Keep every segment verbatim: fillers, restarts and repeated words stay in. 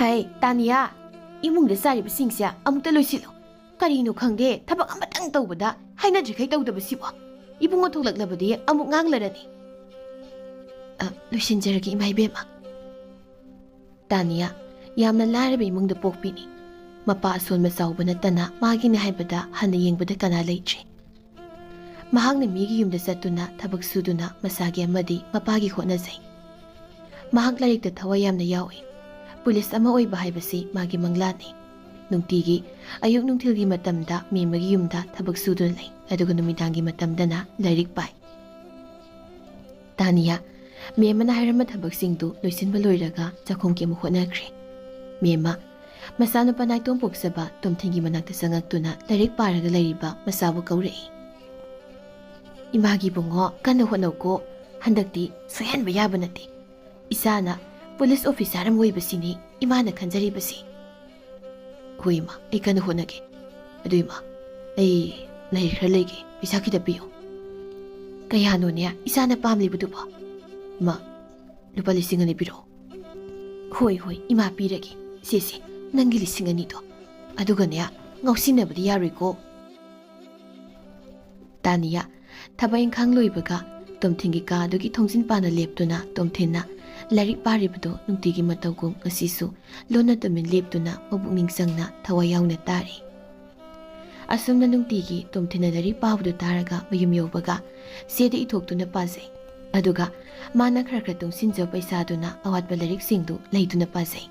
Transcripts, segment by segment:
ꯍꯩ, ꯇꯥꯅꯤꯌꯥ, ꯏꯃꯨꯡꯗ ꯆꯥꯔꯤꯕꯁꯤꯡꯁꯦ ꯑꯃꯨꯛꯇ ꯂꯣꯏꯁꯤꯜꯂꯨ꯫ ꯀꯔꯤꯅꯣ ꯈꯪꯗꯦ, ꯊꯕꯛ ꯑꯃꯇꯪ ꯇꯧꯕꯗ ꯍꯥꯏꯅꯗ꯭ꯔꯤꯈꯩ ꯇꯧꯗꯕꯁꯤꯕꯣ꯫ ꯏꯕꯨꯡꯉꯣ ꯊꯣꯛꯂꯛꯂꯕꯗꯤ ꯑꯃꯨꯛ ꯉꯥꯡꯂꯔꯅꯤ꯫ ꯑ, ꯂꯣꯏꯁꯤꯟꯖꯔꯒꯦ, ꯏꯃꯥ ꯏꯕꯦꯝꯃ꯫ ꯇꯥꯅꯤꯌꯥ ꯌꯥꯝꯅ ꯂꯥꯏꯔꯕ ꯏꯃꯨꯡꯗ ꯄꯣꯛꯄꯤꯅꯤ꯫ ꯃꯄꯥ ꯑꯁꯣꯟꯕ ꯆꯥꯎꯕ ꯅꯠꯇꯅ ꯃꯥꯒꯤꯅꯤ ꯍꯥꯏꯕꯗ ꯍꯟꯅ ꯌꯦꯡꯕꯗ ꯀꯅꯥ ꯂꯩꯇ꯭ꯔꯤ꯫ ꯃꯍꯥꯛꯅ ꯃꯤꯒꯤ ꯌꯨꯝꯗ ꯆꯠꯇꯨꯅ ꯊꯕꯛ ꯁꯨꯗꯨꯅ ꯃꯁꯥꯒꯤ ꯑꯃꯗꯤ ꯃꯄꯥꯒꯤ ꯍꯣꯠꯅꯖꯩ꯫ ꯃꯍꯥꯛ ꯂꯥꯏꯔꯤꯛꯇ ꯊꯋꯥꯏ ꯌꯥꯝꯅ ꯌꯥꯎꯏ꯫ ꯄꯨꯂꯤꯁ ꯑꯃ ꯑꯣꯏꯕ ꯍꯥꯏꯕꯁꯤ ꯃꯥꯒꯤ ꯃꯪꯂꯥꯟꯅꯤ꯫ ꯅꯨꯡꯇꯤꯒꯤ ꯑꯌꯨꯛ ꯅꯨꯡꯊꯤꯜꯒꯤ ꯃꯇꯝꯗ ꯃꯦꯝꯃꯒꯤ ꯌꯨꯝꯗ ꯊꯕꯛ ꯁꯨꯗꯨꯅ ꯂꯩ, ꯑꯗꯨꯒ ꯅꯨꯃꯤꯗꯥꯡꯒꯤ ꯃꯇꯝꯗꯅ ꯂꯥꯏꯔꯤꯛ ꯄꯥꯏ꯫ ꯇꯥꯅꯤꯌꯥ, ꯃꯦꯝꯃꯅ ꯍꯥꯏꯔꯝꯕ ꯊꯕꯛꯁꯤꯡꯗꯨ ꯂꯣꯏꯁꯤꯟꯕ ꯂꯣꯏꯔꯒ ꯆꯥꯛꯈꯨꯝꯒꯤ ꯑꯃꯨꯛ ꯍꯣꯠꯅꯈ꯭ꯔꯦ꯫ ꯃꯦꯝꯃ, ꯃꯆꯥꯅꯨꯄꯥ ꯅꯥꯏꯇꯣꯝ ꯄꯣꯛꯆꯕ ꯇꯣꯝꯊꯤꯟꯒꯤ ꯃꯅꯥꯛꯇ ꯆꯪꯉꯛꯇꯨꯅ ꯂꯥꯏꯔꯤꯛ ꯄꯥꯔꯒ ꯂꯩꯔꯤꯕ ꯃꯆꯥꯕꯨ ꯀꯧꯔꯛꯏ꯫ "ꯏꯃꯥꯒꯤ ꯏꯕꯨꯡꯉꯣ, ꯀꯟꯅ ꯍꯣꯠꯅꯧꯀꯣ꯫ ꯍꯟꯗꯛꯇꯤ ꯁꯣꯏꯍꯟꯕ ꯌꯥꯕ ꯅꯠꯇꯦ꯫ ꯏꯆꯥꯅ ꯄꯨꯂꯤꯁ ꯑꯣꯐꯤꯁꯥꯔ ꯑꯃ ꯑꯣꯏꯕꯁꯤꯅꯤ ꯏꯃꯥꯅ ꯈꯟꯖꯔꯤꯕꯁꯤ꯫" "ꯍꯣꯏ ꯏꯃꯥ, ꯑꯩ ꯀꯟꯅ ꯍꯣꯠꯅꯒꯦ꯫ ꯑꯗꯨ ꯏꯃꯥ, ꯑꯩ ꯂꯩ ꯈꯔ ꯂꯩꯒꯦ, ꯄꯩꯁꯥ ꯈꯤꯇ ꯄꯤꯌꯨ꯫" "ꯀꯌꯥꯅꯣꯅꯦ ꯏꯆꯥꯅ ꯄꯥꯝꯂꯤꯕꯗꯨꯕꯣ?" "ꯏꯃꯥ, ꯂꯨꯄꯥ ꯂꯤꯁꯤꯡ ꯑꯅꯤ ꯄꯤꯔꯛꯑꯣ꯫" "ꯍꯣꯏ, ꯍꯣꯏ, ꯏꯃꯥ ꯄꯤꯔꯒꯦ꯫ ꯁꯦ, ꯁꯦ, ꯅꯪꯒꯤ ꯂꯤꯁꯤꯡ ꯑꯅꯤꯗꯣ꯫ ꯑꯗꯨꯒꯅꯦ, ꯉꯥꯎꯁꯤꯟꯅꯕꯗꯤ ꯌꯥꯔꯣꯏꯀꯣ꯫" ꯇꯥꯅꯤꯌꯥ ꯊꯕꯛ ꯏꯪꯈꯥꯡ ꯂꯣꯏꯕꯒ ꯇꯣꯝꯊꯤꯟꯒꯤ ꯀꯥ ꯑꯗꯨꯒꯤ ꯊꯣꯡꯖꯤꯟ ꯄꯥꯅ ꯂꯦꯞꯇꯨꯅ ꯇꯣꯝꯊꯤꯟꯅ ꯂꯥꯏꯔꯤꯛ ꯄꯥꯔꯤꯕꯗꯨ ꯅꯨꯡꯇꯤꯒꯤ ꯃꯇꯧꯒꯨꯝ ꯉꯁꯤꯁꯨ ꯂꯣꯟꯅ ꯇꯨꯃꯤꯟ ꯂꯦꯞꯇꯨꯅ ꯃꯄꯨꯛꯅꯤꯡ ꯆꯪꯅ ꯊꯋꯥꯏ ꯌꯥꯎꯅ ꯇꯥꯔꯤ꯫ ꯑꯁꯨꯝꯅ ꯅꯨꯡꯇꯤꯒꯤ ꯇꯣꯝꯊꯤꯟꯅ ꯂꯥꯏꯔꯤꯛ ꯄꯥꯕꯗꯨ ꯇꯥꯔꯒ ꯃꯌꯨꯝ ꯌꯧꯕꯒ ꯆꯦꯗ ꯏꯊꯣꯛꯇꯨꯅ ꯄꯥꯖꯩ꯫ ꯑꯗꯨꯒ ꯃꯥꯅ ꯈꯔ ꯈꯔ ꯇꯨꯡꯁꯤꯟꯖꯕ ꯄꯩꯁꯥꯗꯨꯅ ꯑꯋꯥꯠꯄ ꯂꯥꯏꯔꯤꯛꯁꯤꯡꯗꯨ ꯂꯩꯗꯨꯅ ꯄꯥꯖꯩ꯫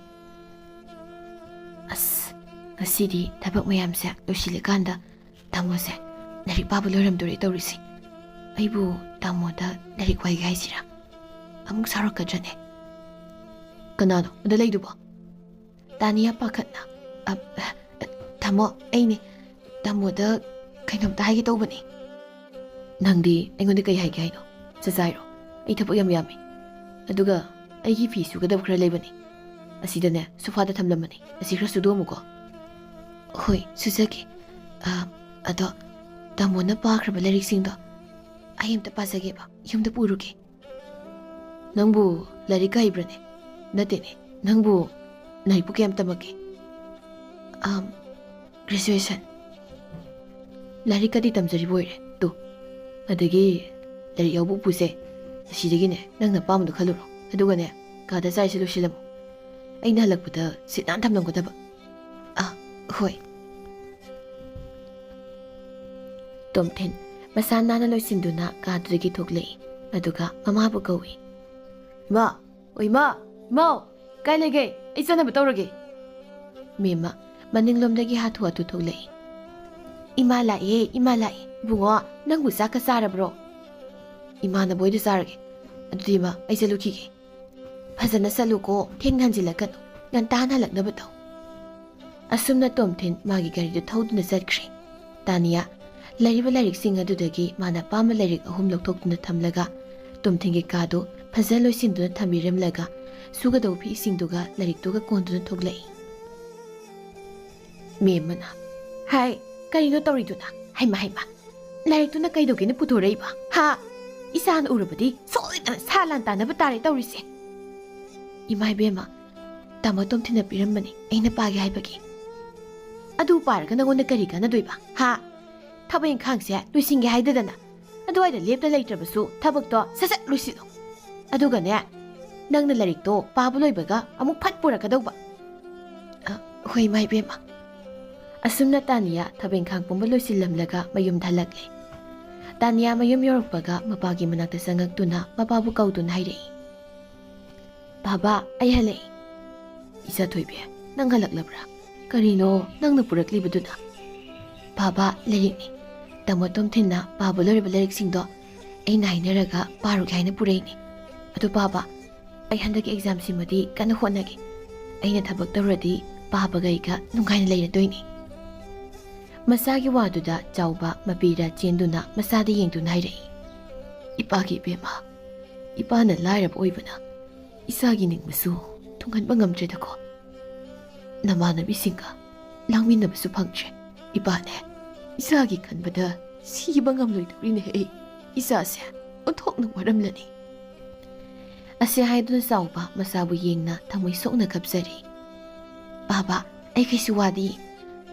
"ꯑꯁ, ꯉꯁꯤꯗꯤ ꯊꯕꯛ ꯃꯌꯥꯝꯁꯦ ꯂꯣꯏꯁꯤꯜꯂꯀꯥꯟꯗ ꯇꯥꯃꯣꯁꯦ ꯂꯥꯏꯔꯤꯛ ꯄꯥꯕ ꯂꯣꯏꯔꯝꯗꯣꯔꯦ ꯇꯧꯔꯤꯁꯦ꯫ ꯑꯩꯕꯨ ꯇꯥꯃꯣꯗ ꯂꯥꯏꯔꯤꯛ ꯋꯥꯏꯒꯦ ꯍꯥꯏꯁꯤꯔꯥ? ꯑꯃꯨꯛ ꯁꯥꯎꯔꯛꯀꯗ꯭ꯔꯅꯦ?" "ꯀꯅꯥꯅꯣ ꯑꯗ ꯂꯩꯗꯨꯕꯣ?" ꯇꯥꯅꯤꯌꯥ ꯄꯥꯈꯠꯅ, "ꯑ, ꯑ, ꯇꯥꯃꯣ, ꯑꯩꯅꯦ꯫ ꯇꯥꯃꯣꯗ ꯀꯩꯅꯣꯝꯇ ꯍꯥꯏꯒꯦ ꯇꯧꯕꯅꯦ꯫" "ꯅꯪꯗꯤ ꯑꯩꯉꯣꯟꯗ ꯀꯩ ꯍꯥꯏꯒꯦ ꯍꯥꯏꯅꯣ? ꯆꯥꯆꯥꯏꯔꯣ? ꯑꯩ ꯊꯕꯛ ꯌꯥꯝ ꯌꯥꯝꯃꯤ꯫ ꯑꯗꯨꯒ ꯑꯩꯒꯤ ꯐꯤ ꯁꯨꯒꯗꯕ ꯈꯔ ꯂꯩꯕꯅꯤ꯫ ꯑꯁꯤꯗꯅꯦ, ꯁꯣꯐꯥꯗ ꯊꯝꯂꯝꯕꯅꯤ꯫ ꯑꯁꯤ ꯈꯔ ꯁꯨꯗꯣꯛꯑꯝꯃꯨꯀꯣ꯫" "ꯍꯣꯏ, ꯁꯨꯖꯒꯦ꯫ ꯑ, ꯑꯗꯣ ꯇꯥꯃꯣꯅ ꯄꯥꯈ꯭ꯔꯕ ꯂꯥꯏꯔꯤꯛꯁꯤꯡꯗꯣ ꯑꯩ ꯑꯝꯇ ꯄꯥꯖꯒꯦꯕ, ꯌꯨꯝꯗ ꯄꯨꯔꯨꯒꯦ꯫" "ꯅꯪꯕꯨ ꯂꯥꯏꯔꯤꯛꯀ ꯍꯩꯕ꯭ꯔꯅꯦ? ꯅꯠꯇꯦꯅꯦ, ꯅꯪꯕꯨ ꯂꯥꯏꯔꯤꯛꯄꯨ ꯀꯌꯥꯝ ꯇꯝꯃꯛꯀꯦ? ꯑꯝ, ꯒ꯭ꯔꯦꯖꯨꯑꯦꯁꯟ꯫ ꯂꯥꯏꯔꯤꯛꯀꯗꯤ ꯇꯝꯖꯔꯤꯕ ꯑꯣꯏꯔꯦ ꯇꯨ꯫ ꯑꯗꯒꯤ ꯂꯥꯏꯔꯤꯛ ꯌꯥꯎꯕ ꯎꯄꯨꯁꯦ ꯑꯁꯤꯗꯒꯤꯅꯦ ꯅꯪꯅ ꯑꯄꯥꯝꯕꯗꯣ ꯈꯜꯂꯨꯔꯣ꯫ ꯑꯗꯨꯒꯅꯦ ꯀꯥꯗ ꯆꯥꯏꯁꯦ ꯂꯣꯏꯁꯤꯜꯂꯝꯃꯣ꯫ ꯑꯩꯅ ꯍꯜꯂꯛꯄꯗ ꯁꯤꯠ ꯅꯥꯟ ꯊꯝꯂꯝꯒꯗꯕ꯫ ꯑꯥ, ꯍꯣꯏ꯫ ꯇꯣꯝꯊꯤꯟ ꯃꯁꯥ ꯅꯥꯟꯅ ꯂꯣꯏꯁꯤꯟꯗꯨꯅ ꯀꯥꯗꯨꯗꯒꯤ ꯊꯣꯛꯂꯛꯏ꯫ ꯑꯗꯨꯒ ꯃꯃꯥꯕꯨ ꯀꯧꯏ꯫ "ꯏꯃꯥ! ꯑꯣ ꯏꯃꯥ! ꯏꯃꯥꯎ! ꯀꯥꯏ ꯂꯩꯒꯦ? ꯑꯩ ꯆꯠꯅꯕ ꯇꯧꯔꯒꯦ꯫" ꯃꯦꯝꯃ ꯃꯅꯤꯡꯂꯣꯝꯗꯒꯤ ꯍꯥꯊꯨ ꯍꯥꯊꯨ ꯊꯣꯛꯂꯛꯏ꯫ "ꯏꯃꯥ ꯂꯥꯛꯑꯦ, ꯏꯃꯥ ꯂꯥꯛꯑꯦ꯫ ꯏꯕꯨꯡꯉꯣ, ꯅꯪꯕꯨ ꯆꯥꯛꯀ ꯆꯥꯔꯕ꯭ꯔꯣ?" "ꯏꯃꯥꯟꯅꯕ ꯍꯣꯏꯗ ꯆꯥꯔꯒꯦ꯫ ꯑꯗꯨꯗꯤ ꯏꯃꯥ, ꯑꯩ ꯆꯠꯂꯨꯈꯤꯒꯦ꯫" "ꯐꯖꯅ ꯆꯠꯂꯨꯀꯣ, ꯊꯦꯡꯅ ꯍꯟꯖꯤꯜꯂꯛꯀꯅꯨ꯫ ꯉꯟꯇꯥꯅ ꯍꯜꯂꯛꯅꯕ ꯇꯧ꯫" ꯑꯁꯨꯝꯅ ꯇꯣꯝꯊꯤꯟ ꯃꯥꯒꯤ ꯒꯥꯔꯤꯗꯨ ꯊꯧꯗꯨꯅ ꯆꯠꯈ꯭ꯔꯦ꯫ ꯇꯥꯅꯤꯌꯥ ꯂꯩꯔꯤꯕ ꯂꯥꯏꯔꯤꯛꯁꯤꯡ ꯑꯗꯨꯗꯒꯤ ꯃꯥꯅ ꯑꯄꯥꯝꯕ ꯂꯥꯏꯔꯤꯛ ꯑꯍꯨꯝ ꯂꯧꯊꯣꯛꯇꯨꯅ ꯊꯝꯂꯒ ꯇꯣꯝꯊꯤꯟꯒꯤ ꯀꯥꯗꯨ ꯐꯖꯅ ꯂꯣꯏꯁꯤꯟꯗꯨꯅ ꯊꯝꯕꯤꯔꯝꯂꯒ ꯁꯨꯒꯗꯧꯕ ꯐꯤꯁꯤꯡꯗꯨꯒ ꯂꯥꯏꯔꯤꯛꯇꯨꯒ ꯀꯣꯟꯗꯨꯅ ꯊꯣꯛꯂꯛꯏ꯫ ꯃꯦꯝꯃꯅ, "ꯍꯥꯏ, ꯀꯔꯤꯅꯣ ꯇꯧꯔꯤꯗꯨꯅ? ꯍꯩꯃ, ꯍꯩꯃ, ꯂꯥꯏꯔꯤꯛꯇꯨꯅ ꯀꯩꯗꯧꯒꯦꯅ ꯄꯨꯊꯣꯔꯛꯏꯕ? ꯍꯥ? ꯏꯆꯥꯅ ꯎꯔꯕꯗꯤ ꯁꯣꯏꯗꯅ ꯁꯥ ꯂꯥꯟ ꯇꯥꯅꯕ ꯇꯥꯔꯦ ꯇꯧꯔꯤꯁꯦ꯫" "ꯏꯃꯥ ꯏꯕꯦꯝꯃ, ꯇꯥꯃꯣ ꯇꯣꯝꯊꯤꯟꯅ ꯄꯤꯔꯝꯕꯅꯤ ꯑꯩꯅ ꯄꯥꯒꯦ ꯍꯥꯏꯕꯒꯤ꯫ ꯑꯗꯨ ꯄꯥꯔꯒ ꯅꯉꯣꯟꯗ ꯀꯔꯤ ꯀꯥꯟꯅꯗꯣꯏꯕ? ꯍꯥ? ꯊꯕꯛ ꯏꯪꯈꯥꯡꯁꯦ ꯂꯣꯏꯁꯤꯟꯒꯦ ꯍꯥꯏꯗꯗꯅ ꯑꯗꯨꯋꯥꯏꯗ ꯂꯦꯞꯇ ꯂꯩꯇ꯭ꯔꯕꯁꯨ ꯊꯕꯛꯇꯣ ꯁꯠ ꯁꯠ ꯂꯣꯏꯁꯤꯜꯂꯣ꯫ ꯑꯗꯨꯒꯅꯦ, ꯅꯪꯅ ꯂꯥꯏꯔꯤꯛꯇꯣ ꯄꯥꯕ ꯂꯣꯏꯕꯒ ꯑꯃꯨꯛ ꯐꯠ ꯄꯨꯔꯛꯀꯗꯧꯕ꯫" "ꯑ, ꯍꯣꯏ, ꯏꯃꯥ ꯏꯕꯦꯝꯃ꯫" ꯑꯁꯨꯝꯅ ꯇꯥꯅꯤꯌꯥ ꯊꯕꯛ ꯏꯪꯈꯥꯡ ꯄꯨꯝꯕ ꯂꯣꯏꯁꯤꯜꯂꯝꯂꯒ ꯃꯌꯨꯝꯗ ꯍꯜꯂꯛꯂꯦ꯫ ꯇꯥꯅꯤꯌꯥ ꯃꯌꯨꯝ ꯌꯧꯔꯛꯄꯒ ꯃꯄꯥꯒꯤ ꯃꯅꯥꯛꯇ ꯆꯪꯉꯛꯇꯨꯅ ꯃꯄꯥꯕꯨ ꯀꯧꯗꯨꯅ ꯍꯥꯏꯔꯛꯏ꯫ "ꯕꯥꯕꯥ, ꯑꯩ ꯍꯜꯂꯛꯏ꯫" "ꯏꯆꯥ ꯊꯣꯏꯕꯤ, ꯅꯪ ꯍꯜꯂꯛꯂꯕ꯭ꯔꯥ? ꯀꯔꯤꯅꯣ ꯅꯪꯅ ꯄꯨꯔꯛꯂꯤꯕꯗꯨꯅ?" "ꯕꯥꯕꯥ, ꯂꯥꯏꯔꯤꯛꯅꯤ꯫ ꯇꯥꯃꯣ ꯇꯣꯝꯊꯤꯟꯅ ꯄꯥꯕ ꯂꯣꯏꯔꯕ ꯂꯥꯏꯔꯤꯛꯁꯤꯡꯗꯣ ꯑꯩꯅ ꯍꯥꯏꯅꯔꯒ ꯄꯥꯔꯨꯒꯦ ꯍꯥꯏꯅ ꯄꯨꯔꯛꯏꯅꯤ꯫ ꯑꯗꯨ ꯕꯥꯕꯥ, ꯑꯩ ꯍꯟꯗꯛꯀꯤ ꯑꯦꯛꯖꯥꯝꯁꯤꯃꯗꯤ ꯀꯟꯅ ꯍꯣꯠꯅꯒꯦ꯫ ꯑꯩꯅ ꯊꯕꯛ ꯇꯧꯔꯗꯤ ꯄꯥꯕꯒ ꯑꯩꯒ ꯅꯨꯡꯉꯥꯏꯅ ꯂꯩꯔꯗꯣꯏꯅꯤ꯫" ꯃꯆꯥꯒꯤ ꯋꯥꯗꯨꯗ ꯆꯥꯎꯕ ꯃꯄꯤꯔ ꯆꯦꯟꯗꯨꯅ ꯃꯆꯥꯗ ꯌꯦꯡꯗꯨꯅ ꯍꯥꯏꯔꯛꯏ꯫ "ꯏꯄꯥꯒꯤ ꯏꯕꯦꯝꯃ, ꯏꯄꯥꯅ ꯂꯥꯏꯔꯕ ꯑꯣꯏꯕꯅ ꯏꯆꯥꯒꯤ ꯅꯤꯡꯕꯁꯨ ꯊꯨꯡꯍꯟꯕ ꯉꯝꯗ꯭ꯔꯦꯗꯀꯣ꯫ ꯅꯃꯥꯟꯅꯕꯤꯁꯤꯡꯒ ꯂꯥꯡꯃꯤꯟꯅꯕꯁꯨ ꯐꯪꯗ꯭ꯔꯦ꯫ ꯏꯄꯥꯅꯦ, ꯏꯆꯥꯒꯤ ꯈꯟꯕꯗ ꯁꯤꯕ ꯉꯝꯂꯣꯏꯗꯧꯔꯤꯅꯦ ꯑꯩ꯫ ꯏꯆꯥꯁꯦ ꯑꯣꯟꯊꯣꯛꯅ ꯋꯥꯔꯝꯂꯅꯤ꯫" ꯑꯁꯤ ꯍꯥꯏꯗꯨꯅ ꯆꯥꯎꯕ ꯃꯆꯥꯕꯨ ꯌꯦꯡꯅ ꯊꯃꯣꯏ ꯁꯣꯛꯅ ꯀꯞꯆꯔꯤ꯫ "ꯄꯥꯕ, ꯑꯩ ꯀꯩꯁꯨ ꯋꯥꯗꯤꯌꯦ꯫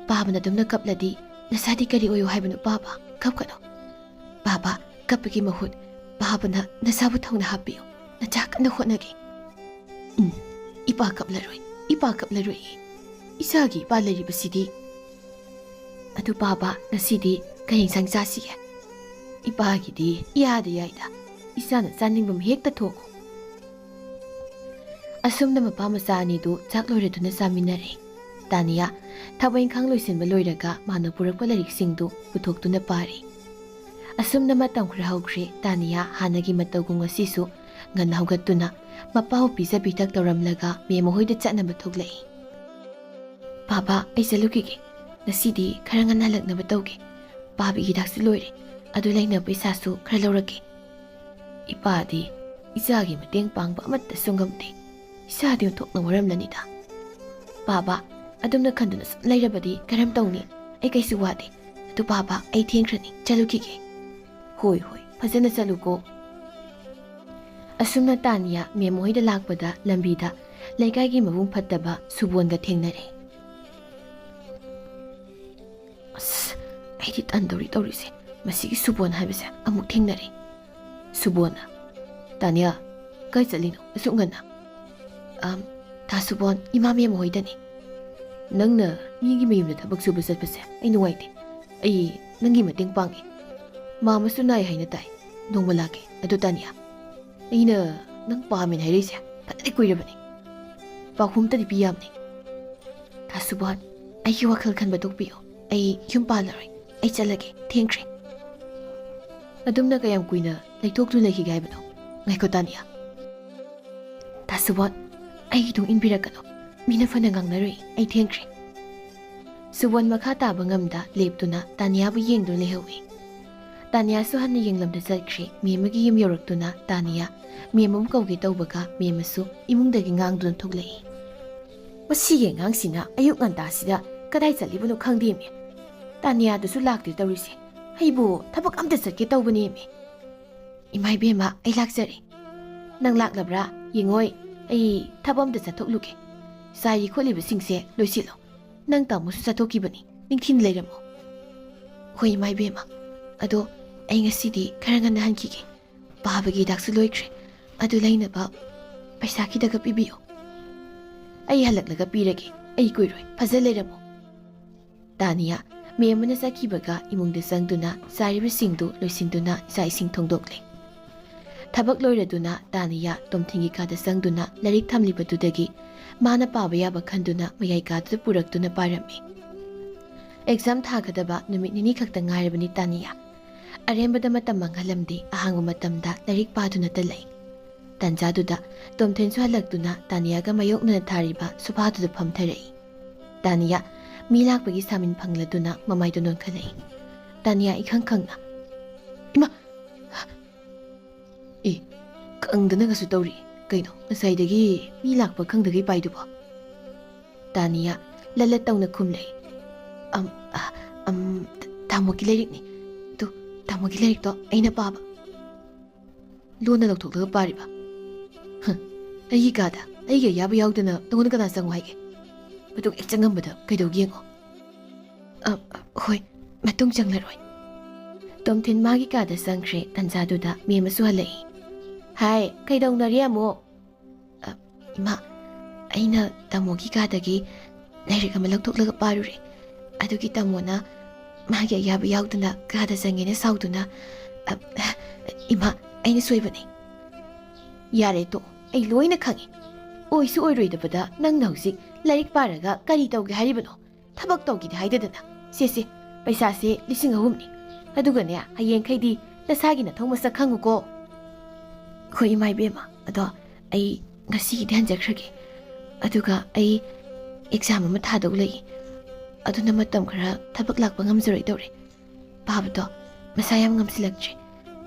ꯄꯥꯕꯅ ꯑꯗꯨꯝꯅ ꯀꯞꯂꯗꯤ ꯅꯁꯥꯗꯤ ꯀꯔꯤ ꯑꯣꯏꯌꯨ ꯍꯥꯏꯕꯅꯣ ꯄꯥꯕ? ꯀꯞꯀꯅꯨ꯫ ꯄꯥꯕ, ꯀꯞꯄꯒꯤ ꯃꯍꯨꯠ ꯄꯥꯕꯅ ꯅꯁꯥꯕꯨ ꯊꯧꯅ ꯍꯥꯞꯄꯤꯌꯨ꯫ ꯅꯆꯥ ꯀꯟꯅ ꯍꯣꯠꯅꯒꯦ꯫" "ꯎꯝ, ꯏꯄꯥ ꯀꯞꯂꯔꯣꯏ, ꯏꯄꯥ ꯀꯞꯂꯔꯣꯏ꯫ ꯏꯆꯥꯒꯤ ꯏꯄꯥ ꯂꯩꯔꯤꯕꯁꯤꯗꯤ꯫" "ꯑꯗꯨ ꯄꯥꯕ, ꯉꯁꯤꯗꯤ ꯀꯔꯤ ꯏꯟꯁꯥꯡ ꯆꯥꯁꯤꯒꯦ?" "ꯏꯄꯥꯒꯤꯗꯤ ꯏꯌꯥꯗ ꯌꯥꯏꯗ꯫ ꯏꯆꯥꯅ ꯆꯥꯅꯤꯡꯕ ꯑꯃ ꯍꯦꯛꯇ ꯊꯣꯡꯉꯨ꯫" ꯑꯁꯨꯝꯅ ꯃꯄꯥ ꯃꯆꯥ ꯑꯅꯤꯗꯨ ꯆꯥꯛ ꯂꯣꯏꯔꯗꯨꯅ ꯆꯥꯃꯤꯟꯅꯔꯦ꯫ ꯇꯥꯅꯤꯌꯥ ꯊꯕꯛ ꯏꯪꯈꯥꯡ ꯂꯣꯏꯁꯤꯟꯕ ꯂꯣꯏꯔꯒ ꯃꯥꯅ ꯄꯨꯔꯛꯄ ꯂꯥꯏꯔꯤꯛꯁꯤꯡꯗꯨ ꯄꯨꯊꯣꯛꯇꯨꯅ ꯄꯥꯔꯤ꯫ ꯑꯁꯨꯝꯅ ꯃꯇꯝ ꯈꯔ ꯍꯧꯈ꯭ꯔꯦ꯫ ꯇꯥꯅꯤꯌꯥ ꯍꯥꯟꯅꯒꯤ ꯃꯇꯧꯒꯨꯝ ꯉꯁꯤꯁꯨ ꯉꯟꯅ ꯍꯧꯒꯠꯇꯨꯅ ꯃꯄꯥꯕꯨ ꯄꯤꯖ ꯄꯤꯊꯛ ꯇꯧꯔꯝꯂꯒ ꯃꯦꯝ ꯃꯈꯣꯏꯗ ꯆꯠꯅꯕ ꯊꯣꯛꯂꯛꯏ꯫ "ꯄꯥꯕ, ꯑꯩ ꯆꯠꯂꯨꯈꯤꯒꯦ꯫ ꯉꯁꯤꯗꯤ ꯈꯔ ꯉꯟꯅ ꯍꯜꯂꯛꯅꯕ ꯇꯧꯒꯦ꯫ ꯄꯥꯕꯒꯤ ꯍꯤꯗꯥꯛꯁꯨ ꯂꯣꯏꯔꯦ꯫ ꯑꯗꯨ ꯂꯩꯅꯕ ꯄꯩꯁꯥꯁꯨ ꯈꯔ ꯂꯧꯔꯛꯀꯦ꯫" "ꯏꯄꯥꯗꯤ ꯏꯆꯥꯒꯤ ꯃꯇꯦꯡ ꯄꯥꯡꯕ ꯑꯃꯠꯇꯁꯨ ꯉꯝꯗꯦ꯫ ꯏꯆꯥꯗꯤ ꯑꯣꯟꯊꯣꯛꯅ ꯋꯥꯔꯝꯂꯅꯤꯗ꯫" "ꯄꯥꯕ, ꯑꯗꯨꯝꯅ ꯈꯟꯗꯨꯅ ꯁꯨꯝ ꯂꯩꯔꯕꯗꯤ ꯀꯔꯝ ꯇꯧꯅꯤ? ꯑꯩ ꯀꯩꯁꯨ ꯋꯥꯗꯦ꯫ ꯑꯗꯨ ꯄꯥꯕ, ꯑꯩ ꯊꯦꯡꯈ꯭ꯔꯅꯤ, ꯆꯠꯂꯨꯈꯤꯒꯦ꯫" "ꯍꯣꯏ, ꯍꯣꯏ, ꯐꯖꯅ ꯆꯠꯂꯨꯀꯣ꯫" ꯑꯁꯨꯝꯅ ꯇꯥꯅꯤꯌꯥ ꯃꯦꯝ ꯍꯣꯏꯗ ꯂꯥꯛꯄꯗ ꯂꯝꯕꯤꯗ ꯂꯩꯀꯥꯏꯒꯤ ꯃꯕꯨꯡ ꯐꯠꯇꯕ ꯁꯨꯕꯣꯟꯒ ꯊꯦꯡꯅꯔꯦ꯫ "ꯑꯁ, ꯑꯩꯗꯤ ꯇꯟꯗꯧꯔꯤ ꯇꯧꯔꯤꯁꯦ꯫ ꯃꯁꯤꯒꯤ ꯁꯨꯕꯣꯟ ꯍꯥꯏꯕꯁꯦ ꯑꯃꯨꯛ ꯊꯦꯡꯅꯔꯦ꯫" ꯁꯨꯕꯣꯟꯅ, "ꯇꯥꯅꯤꯌꯥ, ꯀꯥꯏ ꯆꯠꯂꯤꯅꯣ ꯑꯁꯨꯛ ꯉꯟꯅ?" "ꯑꯝ, ꯇꯥ ꯁꯨꯕꯣꯟ, ꯏꯃꯥ ꯃꯦꯝ ꯍꯣꯏꯗꯅꯤ꯫" "ꯅꯪꯅ ꯃꯤꯒꯤ ꯃꯌꯨꯝꯗ ꯊꯕꯛ ꯁꯨꯕ ꯆꯠꯄꯁꯦ ꯑꯩ ꯅꯨꯡꯉꯥꯏꯇꯦ꯫ ꯑꯩ ꯅꯪꯒꯤ ꯃꯇꯦꯡ ꯄꯥꯡꯒꯦ꯫ ꯃꯥ ꯑꯃꯁꯨ ꯅꯥꯏ ꯍꯥꯏꯅ ꯇꯥꯏ꯫ ꯅꯣꯡꯃ ꯂꯥꯛꯀꯦ꯫ ꯑꯗꯨ ꯇꯥꯅꯤꯌꯥ, ꯑꯩꯅ ꯅꯪ ꯄꯥꯝꯃꯦꯅ ꯍꯥꯏꯔꯛꯏꯁꯦ ꯐꯅꯗꯤ ꯀꯨꯏꯔꯕꯅꯤ꯫ ꯄꯥꯎꯈꯨꯝ ꯑꯝꯇꯗꯤ ꯄꯤ ꯌꯥꯕꯅꯤ꯫" "ꯇꯥ ꯁꯨꯕꯣꯟ, ꯑꯩꯒꯤ ꯋꯥꯈꯜ ꯈꯟꯕ ꯇꯣꯛꯄꯤꯌꯨ꯫ ꯑꯩ ꯌꯨꯝ ꯄꯥꯜꯂꯔꯣꯏ꯫ ꯑꯩ ꯆꯠꯂꯒꯦ꯫ ꯊꯦꯡꯈ꯭ꯔꯦ꯫" "ꯑꯗꯨꯝꯅ ꯀꯌꯥꯝ ꯀꯨꯏꯅ ꯂꯩꯊꯣꯛꯇꯨꯅ ꯂꯩꯈꯤꯒꯦ ꯍꯥꯏꯕꯅꯣ? ꯉꯥꯏꯈꯣ ꯇꯥꯅꯤꯌꯥ꯫" "ꯇꯥ ꯁꯨꯕꯣꯟ, ꯑꯩꯒꯤ ꯇꯨꯡ ꯏꯟꯕꯤꯔꯛꯀꯅꯨ꯫ ꯃꯤꯅ ꯐꯅ ꯉꯥꯡꯅꯔꯣꯏ꯫ ꯑꯩ ꯊꯦꯡꯈ꯭ꯔꯦ꯫" ꯁꯨꯕꯣꯟ ꯃꯈꯥ ꯇꯥꯕ ꯉꯝꯗ ꯂꯦꯞꯇꯨꯅ ꯇꯥꯅꯤꯌꯥꯕꯨ ꯌꯦꯡꯗꯨꯅ ꯂꯩꯍꯧꯏ꯫ ꯇꯥꯅꯤꯌꯥꯁꯨ ꯍꯟꯅ ꯌꯦꯡꯂꯝꯗ ꯆꯠꯈ꯭ꯔꯦ꯫ ꯃꯦꯝ ꯑꯃꯒꯤ ꯌꯨꯝ ꯌꯧꯔꯛꯇꯨꯅ ꯇꯥꯅꯤꯌꯥ ꯃꯦꯝ ꯑꯃ ꯀꯧꯒꯦ ꯇꯧꯕꯒ ꯃꯦꯝ ꯑꯃꯁꯨ ꯏꯃꯨꯡꯗꯒꯤ ꯉꯥꯡꯗꯨꯅ ꯊꯣꯛꯂꯛꯏ꯫ "ꯃꯁꯤꯒꯤ ꯑꯉꯥꯡꯁꯤꯅ ꯑꯌꯨꯛ ꯉꯟꯇꯥꯁꯤꯗ ꯀꯗꯥꯏ ꯆꯠꯂꯤꯕꯅꯣ ꯈꯪꯗꯦꯃꯤ꯫ ꯇꯥꯅꯤꯌꯥꯗꯨꯁꯨ ꯂꯥꯛꯇꯦ ꯇꯧꯔꯤꯁꯦ꯫ ꯑꯩꯕꯨ ꯊꯕꯛ ꯑꯝꯇ ꯆꯠꯀꯦ ꯇꯧꯕꯅꯦꯃꯤ꯫" "ꯏꯃꯥ ꯏꯕꯦꯝꯃ, ꯑꯩ ꯂꯥꯛꯆꯔꯦ꯫" "ꯅꯪ ꯂꯥꯛꯂꯕ꯭ꯔꯥ? ꯌꯦꯡꯉꯣꯏ, ꯑꯩ ꯊꯕꯛ ꯑꯝꯇ ꯆꯠꯊꯣꯛꯂꯨꯒꯦ꯫" ꯆꯥꯏꯔꯤ ꯈꯣꯠꯂꯤꯕꯁꯤꯡꯁꯦ ꯂꯣꯏꯁꯤꯜꯂꯣ꯫ ꯅꯪ ꯇꯥꯃꯣꯁꯨ ꯆꯠꯊꯣꯛꯈꯤꯕꯅꯤ, ꯅꯤꯡꯊꯤꯅ ꯂꯩꯔꯝꯃꯣ꯫ ꯍꯣꯏ, ꯏꯃꯥ ꯏꯕꯦꯝꯃ, ꯑꯗꯣ ꯑꯩ ꯉꯁꯤꯗꯤ ꯈꯔ ꯉꯟꯅ ꯍꯟꯈꯤꯒꯦ꯫ ꯄꯥꯕꯒꯤ ꯍꯤꯗꯥꯛꯁꯨ ꯂꯣꯏꯈ꯭ꯔꯦ꯫ ꯑꯗꯨ ꯂꯩꯅꯕ ꯄꯩꯁꯥ ꯈꯤꯇꯒ ꯄꯤꯕꯤꯌꯨ꯫ ꯑꯩ ꯍꯜꯂꯛꯂꯒ ꯄꯤꯔꯒꯦ꯫ ꯑꯩ ꯀꯨꯏꯔꯣꯏ꯫ ꯐꯖ ꯂꯩꯔꯝꯃꯣ꯫ ꯇꯥꯅꯤꯌꯥ, ꯃꯦꯝ ꯑꯃꯅ ꯆꯠꯈꯤꯕꯒ ꯏꯃꯨꯡꯗ ꯆꯪꯗꯨꯅ ꯆꯥꯔꯤꯕꯁꯤꯡꯗꯨ ꯂꯣꯏꯁꯤꯟꯗꯨꯅ ꯆꯥꯛ ꯏꯁꯤꯡ ꯊꯣꯡꯗꯣꯛꯂꯦ꯫ ꯊꯕꯛ ꯂꯣꯏꯔꯗꯨꯅ ꯇꯥꯅꯤꯌꯥ ꯇꯣꯝꯊꯤꯟꯒꯤ ꯀꯥꯗ ꯆꯪꯗꯨꯅ ꯂꯥꯏꯔꯤꯛ ꯊꯝꯂꯤꯕꯗꯨꯗꯒꯤ ꯃꯥꯅ ꯄꯥꯕ ꯌꯥꯕ ꯈꯟꯗꯨꯅ ꯃꯌꯥꯏ ꯀꯥꯗꯨꯗ ꯄꯨꯔꯛꯇꯨꯅ ꯄꯥꯔꯝꯃꯤ꯫ ꯑꯦꯛꯖꯥꯝ ꯊꯥꯒꯗꯕ ꯅꯨꯃꯤꯠ ꯅꯤꯅꯤ ꯈꯛꯇ ꯉꯥꯏꯔꯕꯅꯤ ꯇꯥꯅꯤꯌꯥ꯫ ꯑꯔꯦꯝꯕꯗ ꯃꯇꯝ ꯃꯥꯡꯍꯜꯂꯝꯗꯦ, ꯑꯍꯥꯡꯕ ꯃꯇꯝꯗ ꯂꯥꯏꯔꯤꯛ ꯄꯥꯗꯨꯅꯇ ꯂꯩ꯫ ꯇꯥꯟꯖꯥꯗꯨꯗ ꯇꯣꯝꯊꯤꯟꯁꯨ ꯍꯜꯂꯛꯇꯨꯅ ꯇꯥꯅꯤꯌꯥꯒ ꯃꯥꯌꯣꯛꯅꯅ ꯊꯥꯔꯤꯕ ꯁꯣꯐꯥꯗꯨꯗ ꯐꯝꯊꯔꯛꯏ꯫ ꯇꯥꯅꯤꯌꯥ ꯃꯤ ꯂꯥꯛꯄꯒꯤ ꯁꯥꯃꯤꯟ ꯐꯪꯂꯗꯨꯅ ꯃꯃꯥꯏꯗꯨ ꯅꯣꯟꯈꯠꯂꯛꯏ꯫ ꯇꯥꯅꯤꯌꯥ ꯏꯈꯪ ꯈꯪꯅ, "ꯏꯃꯥ!" "ꯑꯦ, ꯈꯪꯗꯅꯒꯁꯨ ꯇꯧꯔꯤ꯫ ꯀꯩꯅꯣ, ꯉꯁꯥꯏꯗꯒꯤ ꯃꯤ ꯂꯥꯛꯄ ꯈꯪꯗꯒꯩ ꯄꯥꯏꯗꯨꯕꯣ?" ꯇꯥꯅꯤꯌꯥ ꯂꯂꯠ ꯇꯧꯅ ꯈꯨꯝꯂꯛꯏ꯫ "ꯑꯝ, ꯑ, ꯑꯝ, ꯇꯥꯃꯣꯒꯤ ꯂꯥꯏꯔꯤꯛꯅꯤ꯫ ꯇꯨ, ꯇꯥꯃꯣꯒꯤ ꯂꯥꯏꯔꯤꯛꯇꯣ ꯑꯩꯅ ꯄꯥꯕ꯫ ꯂꯣꯟꯅ ꯂꯧꯊꯣꯛꯂꯒ ꯄꯥꯔꯤꯕ? ꯍ, ꯑꯩꯒꯤ ꯀꯥꯗ ꯑꯩꯒꯤ ꯑꯌꯥꯕ ꯌꯥꯎꯗꯅ ꯅꯉꯣꯟꯗ ꯀꯅꯥ ꯆꯪꯉꯨ ꯍꯥꯏꯒꯦ? ꯃꯇꯨꯡ ꯍꯦꯛ ꯆꯪꯉꯝꯕꯗ ꯀꯩꯗꯧꯒꯦ ꯌꯦꯡꯉꯣ꯫" "ꯑ, ꯑ, ꯍꯣꯏ, ꯃꯇꯨꯡ ꯆꯪꯂꯔꯣꯏ꯫" ꯇꯣꯝꯊꯤꯟ ꯃꯥꯒꯤ ꯀꯥꯗ ꯆꯪꯈ꯭ꯔꯦ꯫ ꯇꯟꯖꯥꯗꯨꯗ ꯃꯦꯝ ꯑꯃꯁꯨ ꯍꯜꯂꯛꯏ꯫ "ꯍꯥꯏ, ꯀꯩꯗꯧꯅꯔꯤ ꯑꯃꯨꯛ?" "ꯑ, ꯏꯃꯥ, ꯑꯩꯅ ꯇꯥꯃꯣꯒꯤ ꯀꯥꯗꯒꯤ ꯂꯥꯏꯔꯤꯛ ꯑꯃ ꯂꯧꯊꯣꯛꯂꯒ ꯄꯥꯔꯨꯔꯦ꯫ ꯑꯗꯨꯒꯤ ꯇꯥꯃꯣꯅ ꯃꯥꯒꯤ ꯑꯌꯥꯕ ꯌꯥꯎꯗꯅ ꯀꯥꯗ ꯆꯪꯉꯦꯅ ꯁꯥꯎꯗꯨꯅ, ꯑ, ꯏꯃꯥ, ꯑꯩꯅ ꯁꯣꯏꯕꯅꯦ꯫" "ꯌꯥꯔꯦ, ꯇꯣꯛꯑꯣ, ꯑꯩ ꯂꯣꯏꯅ ꯈꯪꯉꯤ꯫ ꯑꯣꯏꯁꯨ ꯑꯣꯏꯔꯣꯏꯗꯕꯗ ꯅꯪꯅ ꯍꯧꯖꯤꯛ ꯂꯥꯏꯔꯤꯛ ꯄꯥꯔꯒ ꯀꯔꯤ ꯇꯧꯒꯦ ꯍꯥꯏꯔꯤꯕꯅꯣ? ꯊꯕꯛ ꯇꯧꯒꯦꯗꯤ ꯍꯥꯏꯗꯗꯅ꯫ ꯁꯦ, ꯁꯦ, ꯄꯩꯁꯥꯁꯦ ꯂꯤꯁꯤꯡ ꯑꯍꯨꯝꯅꯤ꯫ ꯑꯗꯨꯒꯅꯦ, ꯍꯌꯦꯡꯈꯩꯗꯤ ꯅꯁꯥꯒꯤ ꯅꯊꯧ ꯃꯁꯛ ꯈꯪꯉꯨꯀꯣ꯫" "ꯍꯣꯏ, ꯏꯃꯥ ꯏꯕꯦꯝꯃ, ꯑꯗꯣ ꯑꯩ ꯉꯁꯤꯒꯤꯗꯤ ꯍꯟꯖꯈ꯭ꯔꯒꯦ꯫ ꯑꯗꯨꯒ ꯑꯩ ꯑꯦꯛꯖꯥꯝ ꯑꯃ ꯊꯥꯗꯧ ꯂꯩ꯫ ꯑꯗꯨꯅ ꯃꯇꯝ ꯈꯔ ꯊꯕꯛ ꯂꯥꯛꯄ ꯉꯝꯖꯔꯣꯏꯗꯧꯔꯦ꯫ ꯄꯥꯕꯗꯣ ꯃꯁꯥ ꯌꯥꯝ ꯉꯝꯁꯤꯜꯂꯛꯇ꯭ꯔꯦ꯫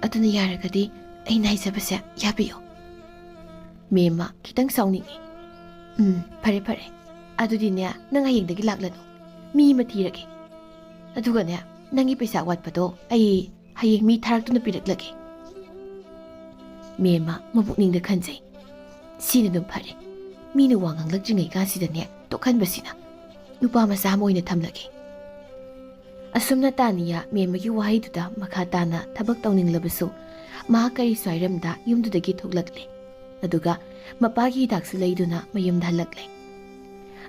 ꯑꯗꯨꯅ ꯌꯥꯔꯒꯗꯤ ꯑꯩꯅ ꯍꯥꯏꯖꯕꯁꯦ ꯌꯥꯕꯤꯌꯨ꯫" ꯃꯦꯝꯃ ꯈꯤꯇꯪ ꯁꯥꯎꯅꯤꯡꯉꯤ꯫ "ꯎꯝ, ꯐꯔꯦ, ꯐꯔꯦ꯫ ꯑꯗꯨꯗꯤꯅꯦ, ꯅꯪ ꯍꯌꯦꯡꯗꯒꯤ ꯂꯥꯛꯂꯅꯨ꯫ ꯃꯤ ꯑꯃ ꯊꯤꯔꯒꯦ꯫ ꯑꯗꯨꯒꯅꯦ, ꯅꯪꯒꯤ ꯄꯩꯁꯥ ꯑꯋꯥꯠꯄꯗꯣ ꯑꯩ ꯍꯌꯦꯡ ꯃꯤ ꯊꯥꯔꯛꯇꯨꯅ ꯄꯤꯔꯛꯂꯒꯦ꯫" ꯃꯦꯝꯃ ꯃꯄꯨꯛꯅꯤꯡꯗ ꯈꯟꯖꯩ꯫ "ꯁꯤꯅ ꯑꯗꯨꯝ ꯐꯔꯦ꯫ ꯃꯤꯅ ꯋꯥ ꯉꯥꯡꯂꯛꯇ꯭ꯔꯤꯉꯩ ꯀꯥꯟꯁꯤꯗꯅꯦ ꯇꯣꯛꯍꯟꯕꯁꯤꯅ꯫ ꯅꯨꯄꯥ ꯃꯆꯥ ꯑꯃ ꯑꯣꯏꯅ ꯊꯝꯂꯒꯦ꯫ ꯑꯁꯨꯝꯅ ꯇꯥꯅꯤꯌꯥ ꯃꯦꯝꯃꯒꯤ ꯋꯥꯍꯩꯗꯨꯗ ꯃꯈꯥ ꯇꯥꯅ ꯊꯕꯛ ꯇꯧꯅꯤꯡꯂꯕꯁꯨ ꯃꯍꯥꯛ ꯀꯔꯤꯁꯨ ꯍꯥꯏꯔꯝꯗ ꯌꯨꯝꯗꯨꯗꯒꯤ ꯊꯣꯛꯂꯛꯂꯦ꯫ ꯑꯗꯨꯒ ꯃꯄꯥꯒꯤ ꯍꯤꯗꯥꯛꯁꯨ ꯂꯩꯗꯨꯅ ꯃꯌꯨꯝꯗ ꯍꯜꯂꯛꯂꯦ꯫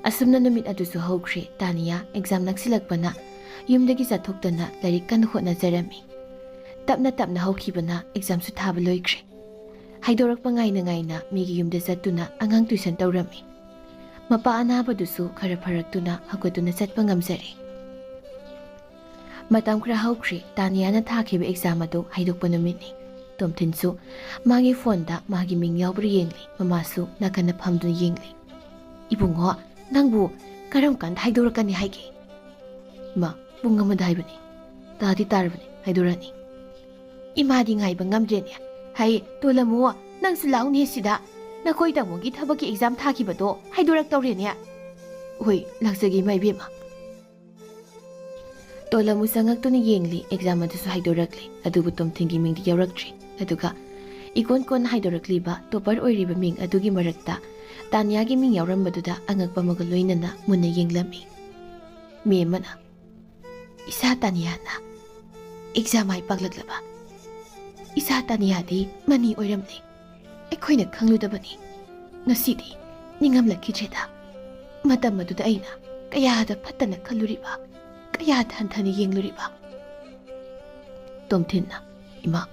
ꯑꯁꯨꯝꯅ ꯅꯨꯃꯤꯠ ꯑꯗꯨꯁꯨ ꯍꯧꯈ꯭ꯔꯦ꯫ ꯇꯥꯅꯤꯌꯥ ꯑꯦꯛꯖꯥꯝ ꯅꯛꯁꯤꯜꯂꯛꯄꯅ ꯌꯨꯝꯗꯒꯤ ꯆꯠꯊꯣꯛꯇꯅ ꯂꯥꯏꯔꯤꯛ ꯀꯟꯅ ꯍꯣꯠꯅꯖꯔꯝꯃꯤ꯫ ꯇꯞꯅ ꯇꯞꯅ ꯍꯧꯈꯤꯕꯅ ꯑꯦꯛꯖꯥꯝꯁꯨ ꯊꯥꯕ ꯂꯣꯏꯈ꯭ꯔꯦ꯫ ꯍꯥꯏꯗꯣꯔꯛꯄ ꯉꯥꯏꯅ ꯉꯥꯏꯅ ꯃꯤꯒꯤ ꯌꯨꯝꯗ ꯆꯠꯇꯨꯅ ꯑꯉꯥꯡ ꯇꯨꯏꯁꯟ ꯇꯧꯔꯝꯃꯤ꯫ ꯃꯄꯥ ꯑꯅꯥꯕꯗꯨꯁꯨ ꯈꯔ ꯐꯔꯛꯇꯨꯅ ꯍꯧꯒꯠꯇꯨꯅ ꯆꯠꯄ ꯉꯝꯖꯔꯦ꯫ ꯃꯇꯝ ꯈꯔ ꯍꯧꯈ꯭ꯔꯦ꯫ ꯇꯥꯅꯤꯌꯥꯅ ꯊꯥꯈꯤꯕ ꯑꯦꯛꯖꯥꯝ ꯑꯗꯨ ꯍꯥꯏꯗꯣꯛꯄ ꯅꯨꯃꯤꯠꯅꯤ꯫ ꯇꯣꯝꯊꯤꯟꯁꯨ ꯃꯥꯒꯤ ꯐꯣꯟꯗ ꯃꯥꯒꯤ ꯃꯤꯡ ꯌꯥꯎꯕ꯭ꯔꯥ ꯌꯦꯡꯂꯤ꯫ ꯃꯃꯥꯁꯨ ꯅꯥꯀꯟꯗ ꯐꯝꯗꯨꯅ ꯌꯦꯡꯂꯤ꯫ "ꯏꯕꯨꯡꯉꯣ, ꯅꯪꯕꯨ ꯀꯔꯝ ꯀꯥꯟꯗ ꯍꯥꯏꯗꯣꯔꯛꯀꯅꯤ ꯍꯥꯏꯒꯦ?" "ꯏꯃꯥ, ꯄꯨꯡ ꯑꯃꯗ ꯍꯥꯏꯕꯅꯤ꯫ ꯇꯥꯗꯤ ꯇꯥꯔꯕꯅꯤ, ꯍꯥꯏꯗꯣꯔꯛꯑꯅꯤ꯫" "ꯏꯃꯥꯗꯤ ꯉꯥꯏꯕ ꯉꯝꯗ꯭ꯔꯦꯅꯦ꯫ ꯍꯩ, ꯇꯣꯂꯝꯃꯨ, ꯅꯪꯁꯨ ꯂꯥꯎꯅꯦ ꯁꯤꯗ꯫ ꯅꯈꯣꯏ ꯇꯥꯃꯣꯒꯤ ꯊꯕꯛꯀꯤ ꯑꯦꯛꯖꯥꯝ ꯊꯥꯈꯤꯕꯗꯣ ꯍꯥꯏꯗꯣꯔꯛꯇꯧꯔꯦꯅꯦ꯫" "ꯍꯣꯏ, ꯂꯥꯛꯆꯒꯦ ꯏꯃꯥ ꯏꯕꯦꯝꯃ꯫" ꯇꯣꯂꯝꯃꯨ ꯆꯪꯉꯛꯇꯨꯅ ꯌꯦꯡꯂꯤ꯫ ꯑꯦꯛꯖꯥꯝ ꯑꯗꯨꯁꯨ ꯍꯥꯏꯗꯣꯔꯛꯂꯦ, ꯑꯗꯨꯕꯨ ꯇꯣꯝꯊꯤꯟꯒꯤ ꯃꯤꯡꯗꯤ ꯌꯥꯎꯔꯛꯇ꯭ꯔꯤ꯫ ꯑꯗꯨꯒ ꯏꯀꯣꯟ ꯀꯣꯟꯅ ꯍꯥꯏꯗꯣꯔꯛꯂꯤꯕ ꯇꯣꯄꯔ ꯑꯣꯏꯔꯤꯕ ꯃꯤꯡ ꯑꯗꯨꯒꯤ ꯃꯔꯛꯇ ꯇꯥꯅꯤꯌꯥꯒꯤ ꯃꯤꯡ ꯌꯥꯎꯔꯝꯕꯗꯨꯗ ꯑꯉꯛꯄ ꯑꯃꯒ ꯂꯣꯏꯅꯅ ꯃꯨꯟꯅ ꯌꯦꯡꯂꯝꯃꯤ꯫ ꯃꯦꯝ ꯑꯃꯅ, "ꯏꯆꯥ ꯇꯥꯅꯤꯌꯥꯅ ꯑꯦꯛꯖꯥꯝ ꯃꯥꯏ ꯄꯥꯛꯂꯛꯂꯕ꯫ ꯏꯆꯥ ꯇꯥꯅꯤꯌꯥꯗꯤ ꯃꯅꯤ ꯑꯣꯏꯔꯝꯂꯦ꯫ ꯑꯩꯈꯣꯏꯅ ꯈꯪꯂꯨꯗꯕꯅꯤ꯫ ꯉꯁꯤꯗꯤ ꯅꯤꯡꯉꯝꯂꯛꯈꯤꯗ꯭ꯔꯦꯗ꯫ ꯃꯇꯝ ꯑꯗꯨꯗ ꯑꯩꯅ ꯀꯌꯥꯗ ꯐꯠꯇꯅ ꯈꯜꯂꯨꯔꯤꯕ, ꯀꯌꯥꯗ ꯍꯟꯊꯅ ꯌꯦꯡꯂꯨꯔꯤꯕ꯫" ꯇꯣꯝꯊꯤꯟꯅ, "ꯏꯃꯥ,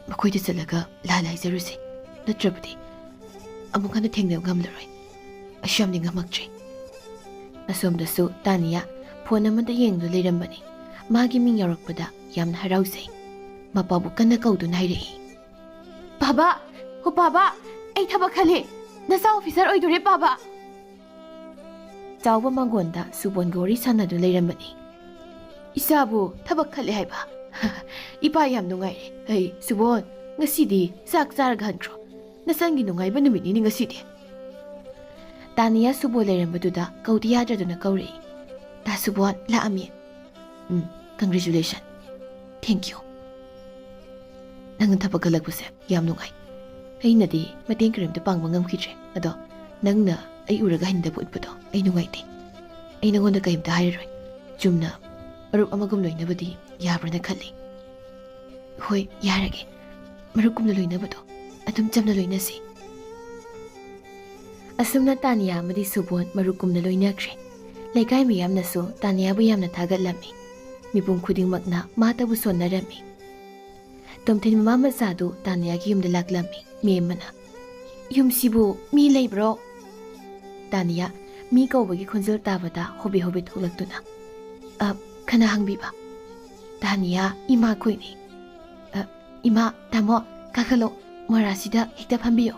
ꯃꯈꯣꯏꯗ ꯆꯠꯂꯒ ꯂꯥꯜ ꯍꯥꯏꯖꯔꯨꯁꯦ꯫ ꯅꯠꯇ꯭ꯔꯕꯗꯤ ꯑꯃꯨꯛ ꯍꯟꯅ ꯊꯦꯡꯅꯕ ꯉꯝꯂꯔꯣꯏ꯫ ꯑꯩꯁꯨ ꯌꯥꯝ ꯅꯤꯡꯉꯝꯃꯛꯇ꯭ꯔꯦ꯫" ꯑꯁꯣꯝꯗꯁꯨ ꯇꯥꯅꯤꯌꯥ ꯐꯣꯟ ꯑꯃꯗ ꯌꯦꯡꯗꯨꯅ ꯂꯩꯔꯝꯕꯅꯤ꯫ ꯃꯥꯒꯤ ꯃꯤꯡ ꯌꯥꯎꯔꯛꯄꯗ ꯌꯥꯝꯅ ꯍꯔꯥꯎꯖꯩ꯫ ꯃꯄꯥꯕꯨ ꯀꯟꯅ ꯀꯧꯗꯨꯅ ꯍꯥꯏꯔꯛꯏ꯫ "ꯄꯥꯕ! ꯍꯣ ꯄꯥꯕ! ꯑꯩ ꯊꯕꯛ ꯈꯜꯂꯦ! ꯅꯆꯥ ꯑꯣꯐꯤꯁꯔ ꯑꯣꯏꯗꯣꯔꯦ ꯄꯥꯕ!" ꯆꯥꯎꯕ ꯃꯥꯡꯒꯣꯟꯗ ꯁꯨꯕꯣꯟꯒ ꯋꯥꯔꯤ ꯁꯥꯟꯅꯗꯨꯅ ꯂꯩꯔꯝꯕꯅꯤ꯫ "ꯏꯆꯥꯕꯨ ꯊꯕꯛ ꯈꯜꯂꯦ ꯍꯥꯏꯕ? ꯏꯄꯥ ꯌꯥꯝ ꯅꯨꯡꯉꯥꯏꯔꯦ꯫ ꯑꯩ, ꯁꯨꯕꯣꯟ, ꯉꯁꯤꯗꯤ ꯆꯥꯛ ꯆꯥꯔꯒ ꯍꯟꯈ꯭ꯔꯣ꯫ ꯅꯆꯟꯒꯤ ꯅꯨꯡꯉꯥꯏꯕ ꯅꯨꯃꯤꯠꯅꯤꯅꯦ ꯉꯁꯤꯗꯤ꯫" ꯇꯥꯅꯤꯌꯥ ꯁꯨꯕꯣꯟ ꯂꯩꯔꯝꯕꯗꯨꯗ ꯀꯧꯗꯤ ꯌꯥꯗ꯭ꯔꯗꯨꯅ ꯀꯧꯔꯛꯏ꯫ "ꯇꯥ ꯁꯨꯕꯣꯟ, ꯂꯥꯛꯑꯝꯃꯤ꯫" "ꯎꯝ, congratulation꯫ Thank you꯫ ꯅꯪꯅ ꯊꯕꯛ ꯈꯜꯂꯛꯄꯁꯦ ꯌꯥꯝ ꯅꯨꯡꯉꯥꯏ꯫ ꯑꯩꯅꯗꯤ ꯃꯇꯦꯡ ꯀꯔꯤꯝꯇ ꯄꯥꯡꯕ ꯉꯝꯈꯤꯗ꯭ꯔꯦ꯫ ꯑꯗꯣ ꯅꯪꯅ ꯑꯩ ꯎꯔꯒ ꯍꯩꯅꯗꯕ ꯎꯠꯄꯗꯣ ꯑꯩ ꯅꯨꯡꯉꯥꯏꯇꯦ꯫ ꯑꯩ ꯅꯉꯣꯟꯗ ꯀꯔꯤꯝꯇ ꯍꯥꯏꯔꯔꯣꯏ꯫ ꯆꯨꯝꯅ ꯃꯔꯨꯞ ꯑꯃꯒꯨꯝ ꯂꯣꯏꯅꯕꯗꯤ ꯌꯥꯕ꯭ꯔꯅ ꯈꯜꯂꯤ꯫ ꯍꯣꯏ, ꯌꯥꯔꯒꯦ꯫ ꯃꯔꯨꯞꯀꯨꯝꯅ ꯂꯣꯏꯅꯕꯗꯣ ꯑꯗꯨꯝ ꯆꯝꯅ ꯂꯣꯏꯅꯁꯤ꯫ ꯑꯁꯨꯝꯅ ꯇꯥꯅꯤꯌꯥ ꯑꯃꯗꯤ ꯁꯨꯕꯣꯟ ꯃꯔꯨꯞꯀꯨꯝꯅ ꯂꯣꯏꯅꯈ꯭ꯔꯦ꯫ ꯂꯩꯀꯥꯏ ꯃꯤꯌꯥꯝꯅꯁꯨ ꯇꯥꯅꯤꯌꯥꯕꯨ ꯌꯥꯝꯅ ꯊꯥꯒꯠꯂꯝꯃꯤ꯫ ꯃꯤꯄꯨꯝ ꯈꯨꯗꯤꯡꯃꯛꯅ ꯃꯥꯇꯕꯨ ꯁꯣꯟꯅꯔꯝꯃꯤ꯫ ꯇꯣꯝꯊꯤꯟ ꯃꯃꯥ ꯃꯆꯥꯗꯨ ꯇꯥꯅꯤꯌꯥꯒꯤ ꯌꯨꯝꯗ ꯂꯥꯛꯂꯝꯃꯤ꯫ ꯃꯦꯝꯃꯅ, "ꯌꯨꯝꯁꯤꯕꯨ ꯃꯤ ꯂꯩꯕ꯭ꯔꯣ?" ꯇꯥꯅꯤꯌꯥ ꯃꯤ ꯀꯧꯕꯒꯤ ꯈꯣꯟꯖꯦꯜ ꯇꯥꯕꯗ ꯍꯣꯕꯦ ꯍꯣꯕꯦ ꯊꯣꯛꯂꯛꯇꯨꯅ, "ꯑ, ꯀꯅꯥ ꯍꯪꯕꯤꯕ?" "ꯇꯥꯅꯤꯌꯥ, ꯏꯃꯥꯈꯣꯏꯅꯤ꯫ ꯑ, ꯏꯃꯥ, ꯇꯥꯃꯣ, ꯀꯥꯈꯠꯂꯣ, ꯃꯣꯔꯥꯁꯤꯗ ꯍꯦꯛꯇ ꯐꯝꯕꯤꯌꯣ꯫"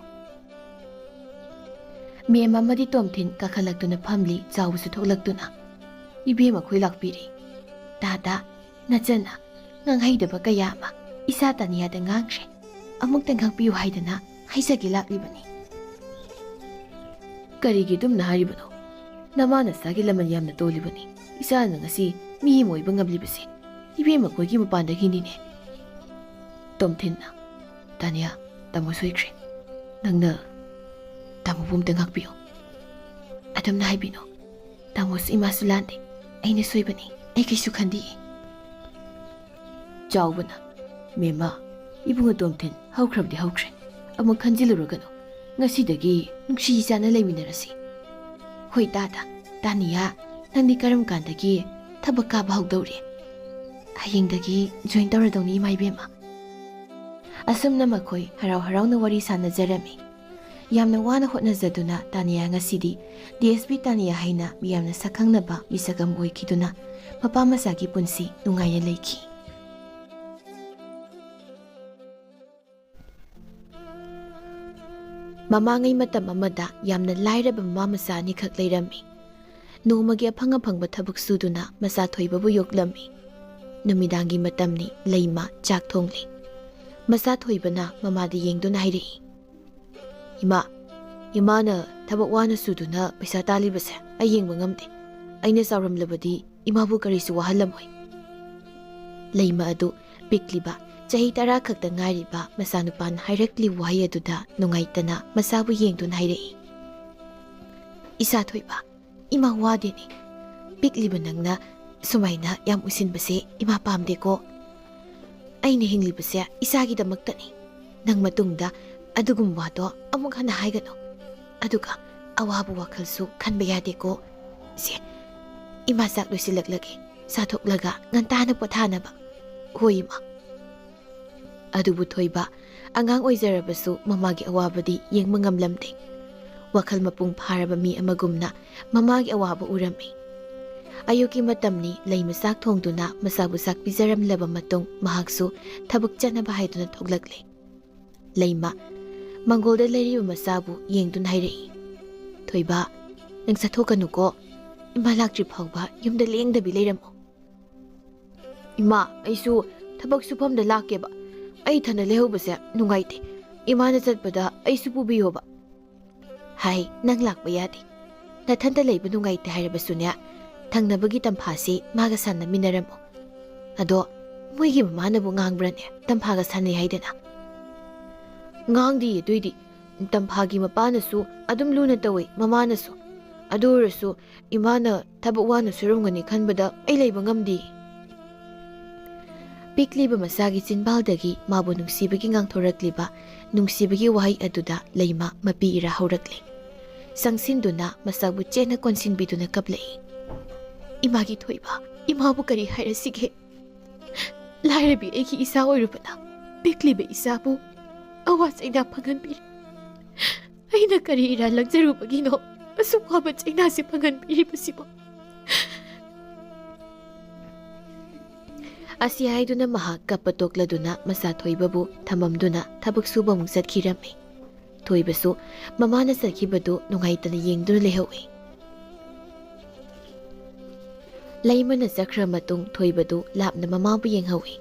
ꯃꯦꯝ ꯑꯃꯗꯤ ꯇꯣꯝꯊꯤꯟ ꯀꯥꯈꯠꯂꯛꯇꯨꯅ ꯐꯝꯂꯤ, ꯆꯥꯎꯕꯁꯨ ꯊꯣꯛꯂꯛꯇꯨꯅ, "ꯏꯕꯦꯝꯃ ꯈꯣꯏ ꯂꯥꯛꯄꯤꯔꯦ꯫ ꯇꯥꯗ, ꯅꯆꯟꯅ ꯉꯥꯡꯍꯩꯗꯕ ꯀꯌꯥ ꯑꯃ ꯏꯆꯥ ꯇꯥꯅꯤꯌꯥꯗ ꯉꯥꯡꯈ꯭ꯔꯦ꯫ ꯑꯃꯨꯛꯇ ꯉꯥꯛꯄꯤꯌꯨ ꯍꯥꯏꯗꯅ ꯍꯥꯏꯖꯒꯦ ꯂꯥꯛꯂꯤꯕꯅꯤ꯫" "ꯀꯔꯤꯒꯤ ꯑꯗꯨꯝꯅ ꯍꯥꯏꯔꯤꯕꯅꯣ? ꯅꯃꯥ ꯅꯆꯥꯒꯤ ꯂꯃꯟ ꯌꯥꯝꯅ ꯇꯣꯜꯂꯤꯕꯅꯤ꯫ ꯏꯆꯥꯅ ꯉꯁꯤ ꯃꯤ ꯑꯃ ꯑꯣꯏꯕ ꯉꯝꯂꯤꯕꯁꯦ ꯏꯕꯦꯝꯃ ꯈꯣꯏꯒꯤ ꯃꯄꯥꯟꯗꯒꯤꯅꯤꯅꯦ꯫" ꯇꯣꯝꯊꯤꯟꯅ, "ꯇꯥꯅꯤꯌꯥ, ꯇꯥꯃꯣ ꯁꯣꯏꯈ꯭ꯔꯦ꯫ ꯅꯪꯅ ꯇꯥꯃꯣꯕꯨ ꯑꯝꯇ ꯉꯥꯛꯄꯤꯌꯨ꯫ ꯑꯗꯨꯝꯅ ꯍꯥꯏꯕꯤꯅꯣ꯫ ꯇꯥꯃꯣꯁꯨ ꯏꯃꯥꯁꯨ ꯂꯥꯟꯗꯦ꯫ ꯑꯩꯅ ꯁꯣꯏꯕꯅꯤ꯫ ꯑꯩ ꯀꯩꯁꯨ ꯈꯟꯗꯤꯌꯦ꯫" ꯆꯥꯎꯕꯅ, "ꯃꯦꯝꯃ, ꯏꯕꯨꯡꯉꯣ ꯇꯣꯝꯊꯤꯟ ꯍꯧꯈ꯭ꯔꯕꯗꯤ ꯍꯧꯈ꯭ꯔꯦ꯫ ꯑꯃꯨꯛ ꯈꯟꯖꯤꯜꯂꯨꯔꯒꯅꯨ꯫ ꯉꯁꯤꯗꯒꯤ ꯅꯨꯡꯁꯤ ꯆꯥꯟꯅ ꯂꯩꯃꯤꯟꯅꯔꯁꯤ꯫" "ꯍꯣꯏ ꯇꯥꯗ, ꯇꯥꯅꯤꯌꯥ, ꯅꯪꯗꯤ ꯀꯔꯝ ꯀꯥꯟꯗꯒꯤ ꯊꯕꯛ ꯀꯥꯕ ꯍꯧꯗꯧꯔꯤ?" "ꯍꯌꯦꯡꯗꯒꯤ join ꯇꯧꯔꯗꯧꯅꯤ, ꯏꯃꯥ ꯏꯕꯦꯝꯃ꯫" ꯑꯁꯨꯝꯅ ꯃꯈꯣꯏ ꯍꯔꯥꯎ ꯍꯔꯥꯎꯅ ꯋꯥꯔꯤ ꯁꯥꯟꯅꯖꯔꯝꯃꯤ꯫ ꯌꯥꯝꯅ ꯋꯥꯅ ꯍꯣꯠꯅꯖꯗꯨꯅ ꯇꯥꯅꯤꯌꯥ ꯉꯁꯤꯗꯤ ꯗꯤ ꯑꯦꯁ ꯄꯤ ꯇꯥꯅꯤꯌꯥ ꯍꯥꯏꯅ ꯃꯤꯌꯥꯝꯅ ꯁꯛꯈꯪꯅꯕ ꯃꯤꯁꯛ ꯑꯃ ꯑꯣꯏꯈꯤꯗꯨꯅ ꯃꯄꯥ ꯃꯆꯥꯒꯤ ꯄꯨꯟꯁꯤ ꯅꯨꯡꯉꯥꯏꯅ ꯂꯩꯈꯤ꯫ ꯃꯃꯥꯡꯉꯩ ꯃꯇꯝ ꯑꯃꯗ ꯌꯥꯝꯅ ꯂꯥꯏꯔꯕ ꯃꯃꯥ ꯃꯆꯥ ꯑꯅꯤꯈꯛ ꯂꯩꯔꯝꯃꯤ꯫ ꯅꯣꯡꯃꯒꯤ ꯑꯐꯪ ꯑꯐꯪꯕ ꯊꯕꯛ ꯁꯨꯗꯨꯅ ꯃꯆꯥ ꯊꯣꯏꯕꯕꯨ ꯌꯣꯛꯂꯝꯃꯤ꯫ ꯅꯨꯃꯤꯗꯥꯡꯒꯤ ꯃꯇꯝꯅꯤ, ꯂꯩꯃ ꯆꯥꯛ ꯊꯣꯡꯂꯤ꯫ ꯃꯆꯥ ꯊꯣꯏꯕꯅ ꯃꯃꯥꯗ ꯌꯦꯡꯗꯨꯅ ꯍꯥꯏꯔꯛꯏ, "ꯏꯃꯥ, ꯏꯃꯥꯅ ꯊꯕꯛ ꯋꯥꯅ ꯁꯨꯗꯨꯅ ꯄꯩꯁꯥ ꯇꯥꯜꯂꯤꯕꯁꯦ ꯑꯩ ꯌꯦꯡꯕ ꯉꯝꯗꯦ꯫ ꯑꯩꯅ ꯆꯥꯎꯔꯝꯂꯕꯗꯤ ꯏꯃꯥꯕꯨ ꯀꯔꯤꯁꯨ ꯋꯥꯍꯜꯂꯝꯃꯣꯏ꯫" ꯂꯩꯃ ꯑꯗꯨ ꯄꯤꯛꯂꯤꯕ, ꯆꯍꯤ ꯇꯔꯥ ꯈꯛꯇ ꯉꯥꯏꯔꯤꯕ ꯃꯆꯥꯅꯨꯄꯥꯅ ꯍꯥꯏꯔꯛꯂꯤꯕ ꯋꯥꯍꯩ ꯑꯗꯨꯗ ꯅꯨꯡꯉꯥꯏꯇꯅ ꯃꯆꯥꯕꯨ ꯌꯦꯡꯗꯨꯅ ꯍꯥꯏꯔꯛꯏ, "ꯏꯆꯥ ꯊꯣꯏꯕ, ꯏꯃꯥ ꯋꯥꯗꯦꯅꯦ꯫ ꯄꯤꯛꯂꯤꯕ ꯅꯪꯅ ꯁꯨꯃꯥꯏꯅ ꯌꯥꯝ ꯎꯁꯤꯟꯕꯁꯦ ꯏꯃꯥ ꯄꯥꯝꯗꯦꯀꯣ꯫ ꯑꯩꯅ ꯍꯤꯡꯂꯤꯕꯁꯦ ꯏꯆꯥꯒꯤꯗꯃꯛꯇꯅꯤ꯫ ꯅꯪ ꯃꯇꯨꯡꯗ ꯑꯗꯨꯒꯨꯝꯕ ꯋꯥꯗꯣ ꯑꯃꯨꯛ ꯍꯟꯅ ꯍꯥꯏꯒꯅꯨ꯫ ꯑꯗꯨꯒ ꯑꯋꯥꯕ ꯋꯥꯈꯜꯁꯨ ꯈꯟꯕ ꯌꯥꯗꯦꯀꯣ꯫ ꯁꯦ, ꯏꯃꯥ ꯆꯥꯛ ꯂꯣꯏꯁꯤꯜꯂꯛꯂꯒꯦ꯫ ꯆꯥꯊꯣꯛꯂꯒ ꯉꯟꯇꯥꯅ ꯄꯣꯊꯥꯅꯕ꯫" "ꯍꯣꯏ, ꯏꯃꯥ꯫" ꯑꯗꯨꯕꯨ ꯊꯣꯏꯕ ꯑꯉꯥꯡ ꯑꯣꯏꯖꯔꯕꯁꯨ ꯃꯃꯥꯒꯤ ꯑꯋꯥꯕꯗꯤ ꯌꯦꯡꯕ ꯉꯝꯂꯝꯗꯦ꯫ ꯋꯥꯈꯜ ꯃꯄꯨꯡ ꯐꯥꯔꯕ ꯃꯤ ꯑꯃꯒꯨꯝꯅ ꯃꯃꯥꯒꯤ ꯑꯋꯥꯕ ꯎꯔꯝꯃꯤ꯫ ꯑꯌꯨꯛꯀꯤ ꯃꯇꯝꯅꯤ꯫ ꯂꯩꯃ ꯆꯥꯛ ꯊꯣꯡꯗꯨꯅ ꯃꯆꯥꯕꯨ ꯆꯥꯛ ꯄꯤꯖꯔꯝꯂꯕ ꯃꯇꯨꯡ ꯃꯍꯥꯛꯁꯨ ꯊꯕꯛ ꯆꯠꯅꯕ ꯍꯥꯏꯗꯨꯅ ꯊꯣꯛꯂꯛꯂꯦ꯫ ꯂꯩꯃ ꯃꯪꯒꯣꯜꯗ ꯂꯩꯔꯤꯕ ꯃꯆꯥꯕꯨ ꯌꯦꯡꯗꯨꯅ ꯍꯥꯏꯔꯛꯏ, "ꯊꯣꯏꯕ, ꯅꯪ ꯆꯠꯊꯣꯛꯀꯅꯨꯀꯣ꯫ ꯏꯃꯥ ꯂꯥꯛꯇ꯭ꯔꯤ ꯐꯥꯎꯕ ꯌꯨꯝꯗ ꯂꯦꯡꯗꯕꯤ ꯂꯩꯔꯝꯃꯨ꯫" "ꯏꯃꯥ, ꯑꯩꯁꯨ ꯊꯕꯛ ꯁꯨꯐꯝꯗ ꯂꯥꯛꯀꯦꯕ꯫ ꯑꯩ ꯏꯊꯟꯗ ꯂꯩꯍꯧꯕꯁꯦ ꯅꯨꯡꯉꯥꯏꯇꯦ꯫ ꯏꯃꯥꯅ ꯆꯠꯄꯗ ꯑꯩꯁꯨ ꯄꯨꯕꯤꯌꯣꯕ꯫" "ꯍꯥꯏ, ꯅꯪ ꯂꯥꯛꯄ ꯌꯥꯗꯦ꯫ ꯅꯊꯟꯇ ꯂꯩꯕ ꯅꯨꯡꯉꯥꯏꯇꯦ ꯍꯥꯏꯔꯕꯁꯨꯅꯦ, ꯊꯪꯅꯕꯒꯤ ꯇꯝꯐꯥꯁꯤ ꯃꯥꯒ ꯁꯥꯟꯅꯃꯤꯟꯅꯔꯝꯃꯣ꯫ ꯑꯗꯣ ꯃꯣꯏꯒꯤ ꯃꯃꯥꯅꯕꯨ ꯉꯥꯡꯕ꯭ꯔꯅꯦ, ꯇꯝꯐꯥꯒ ꯁꯥꯟꯅꯩ ꯍꯥꯏꯗꯅ?" "ꯉꯥꯡꯗꯤꯌꯦ꯫ ꯑꯗꯨꯏꯗꯤ ꯇꯝꯐꯥꯒꯤ ꯃꯄꯥꯅꯁꯨ ꯑꯗꯨꯝ ꯂꯨꯅ ꯇꯧꯏ, ꯃꯃꯥꯅꯁꯨ꯫ ꯑꯗꯨ ꯑꯣꯏꯔꯁꯨ ꯏꯃꯥꯅ ꯊꯕꯛ ꯋꯥꯅ ꯁꯨꯔꯝꯒꯅꯤ ꯈꯟꯕꯗ ꯑꯩ ꯂꯩꯕ ꯉꯝꯗꯦ꯫" ꯄꯤꯛꯂꯤꯕ ꯃꯆꯥꯒꯤ ꯆꯤꯟꯕꯥꯜꯗꯒꯤ ꯃꯥꯕꯨ ꯅꯨꯡꯁꯤꯕꯒꯤ ꯉꯥꯡꯊꯣꯔꯛꯂꯤꯕ ꯅꯨꯡꯁꯤꯕꯒꯤ ꯋꯥꯍꯩ ꯑꯗꯨꯗ ꯂꯩꯃ ꯃꯄꯤ ꯏꯔꯥ ꯍꯧꯔꯛꯂꯦ꯫ ꯆꯪꯁꯤꯟꯗꯨꯅ ꯃꯆꯥꯕꯨ ꯆꯦꯠꯅ ꯀꯣꯟꯁꯤꯟꯕꯤꯗꯨꯅ ꯀꯞꯂꯛꯏ꯫ "ꯏꯃꯥꯒꯤ ꯊꯣꯏꯕ, ꯏꯃꯥꯕꯨ ꯀꯔꯤ ꯍꯥꯏꯔꯁꯤꯒꯦ? ꯂꯥꯏꯔꯕꯤ ꯑꯩꯒꯤ ꯏꯆꯥ ꯑꯣꯏꯔꯨꯕꯅ ꯄꯤꯛꯂꯤꯕ ꯏꯆꯥꯕꯨ ꯑꯋꯥ ꯆꯩꯅꯥ ꯐꯪꯍꯟꯕꯤꯔꯦ꯫ ꯑꯩꯅ ꯀꯔꯤ ꯏꯔꯥꯟ ꯂꯪꯖꯔꯨꯕꯒꯤꯅꯣ ꯑꯁꯨꯛ ꯋꯥꯕ ꯆꯩꯅꯥꯁꯦ ꯐꯪꯍꯟꯕꯤꯔꯤꯕꯁꯤꯕꯣ?" ꯑꯁꯤ ꯍꯥꯏꯗꯨꯅ ꯃꯍꯥꯛ ꯀꯞꯄ ꯇꯣꯛꯂꯗꯨꯅ ꯃꯆꯥ ꯊꯣꯏꯕꯕꯨ ꯊꯝꯃꯝꯗꯨꯅ ꯊꯕꯛ ꯁꯨꯕ ꯑꯃꯨꯛ ꯆꯠꯈꯤꯔꯝꯃꯤ꯫ ꯊꯣꯏꯕꯁꯨ ꯃꯃꯥꯅ ꯆꯠꯈꯤꯕꯗꯨ ꯅꯨꯡꯉꯥꯏꯇꯅ ꯌꯦꯡꯗꯨꯅ ꯂꯩꯍꯧꯏ꯫ ꯂꯩꯃꯅ ꯆꯠꯈ꯭ꯔ ꯃꯇꯨꯡ ꯊꯣꯏꯕꯗꯨ ꯂꯥꯞꯅ ꯃꯃꯥꯕꯨ ꯌꯦꯡꯍꯧꯏ꯫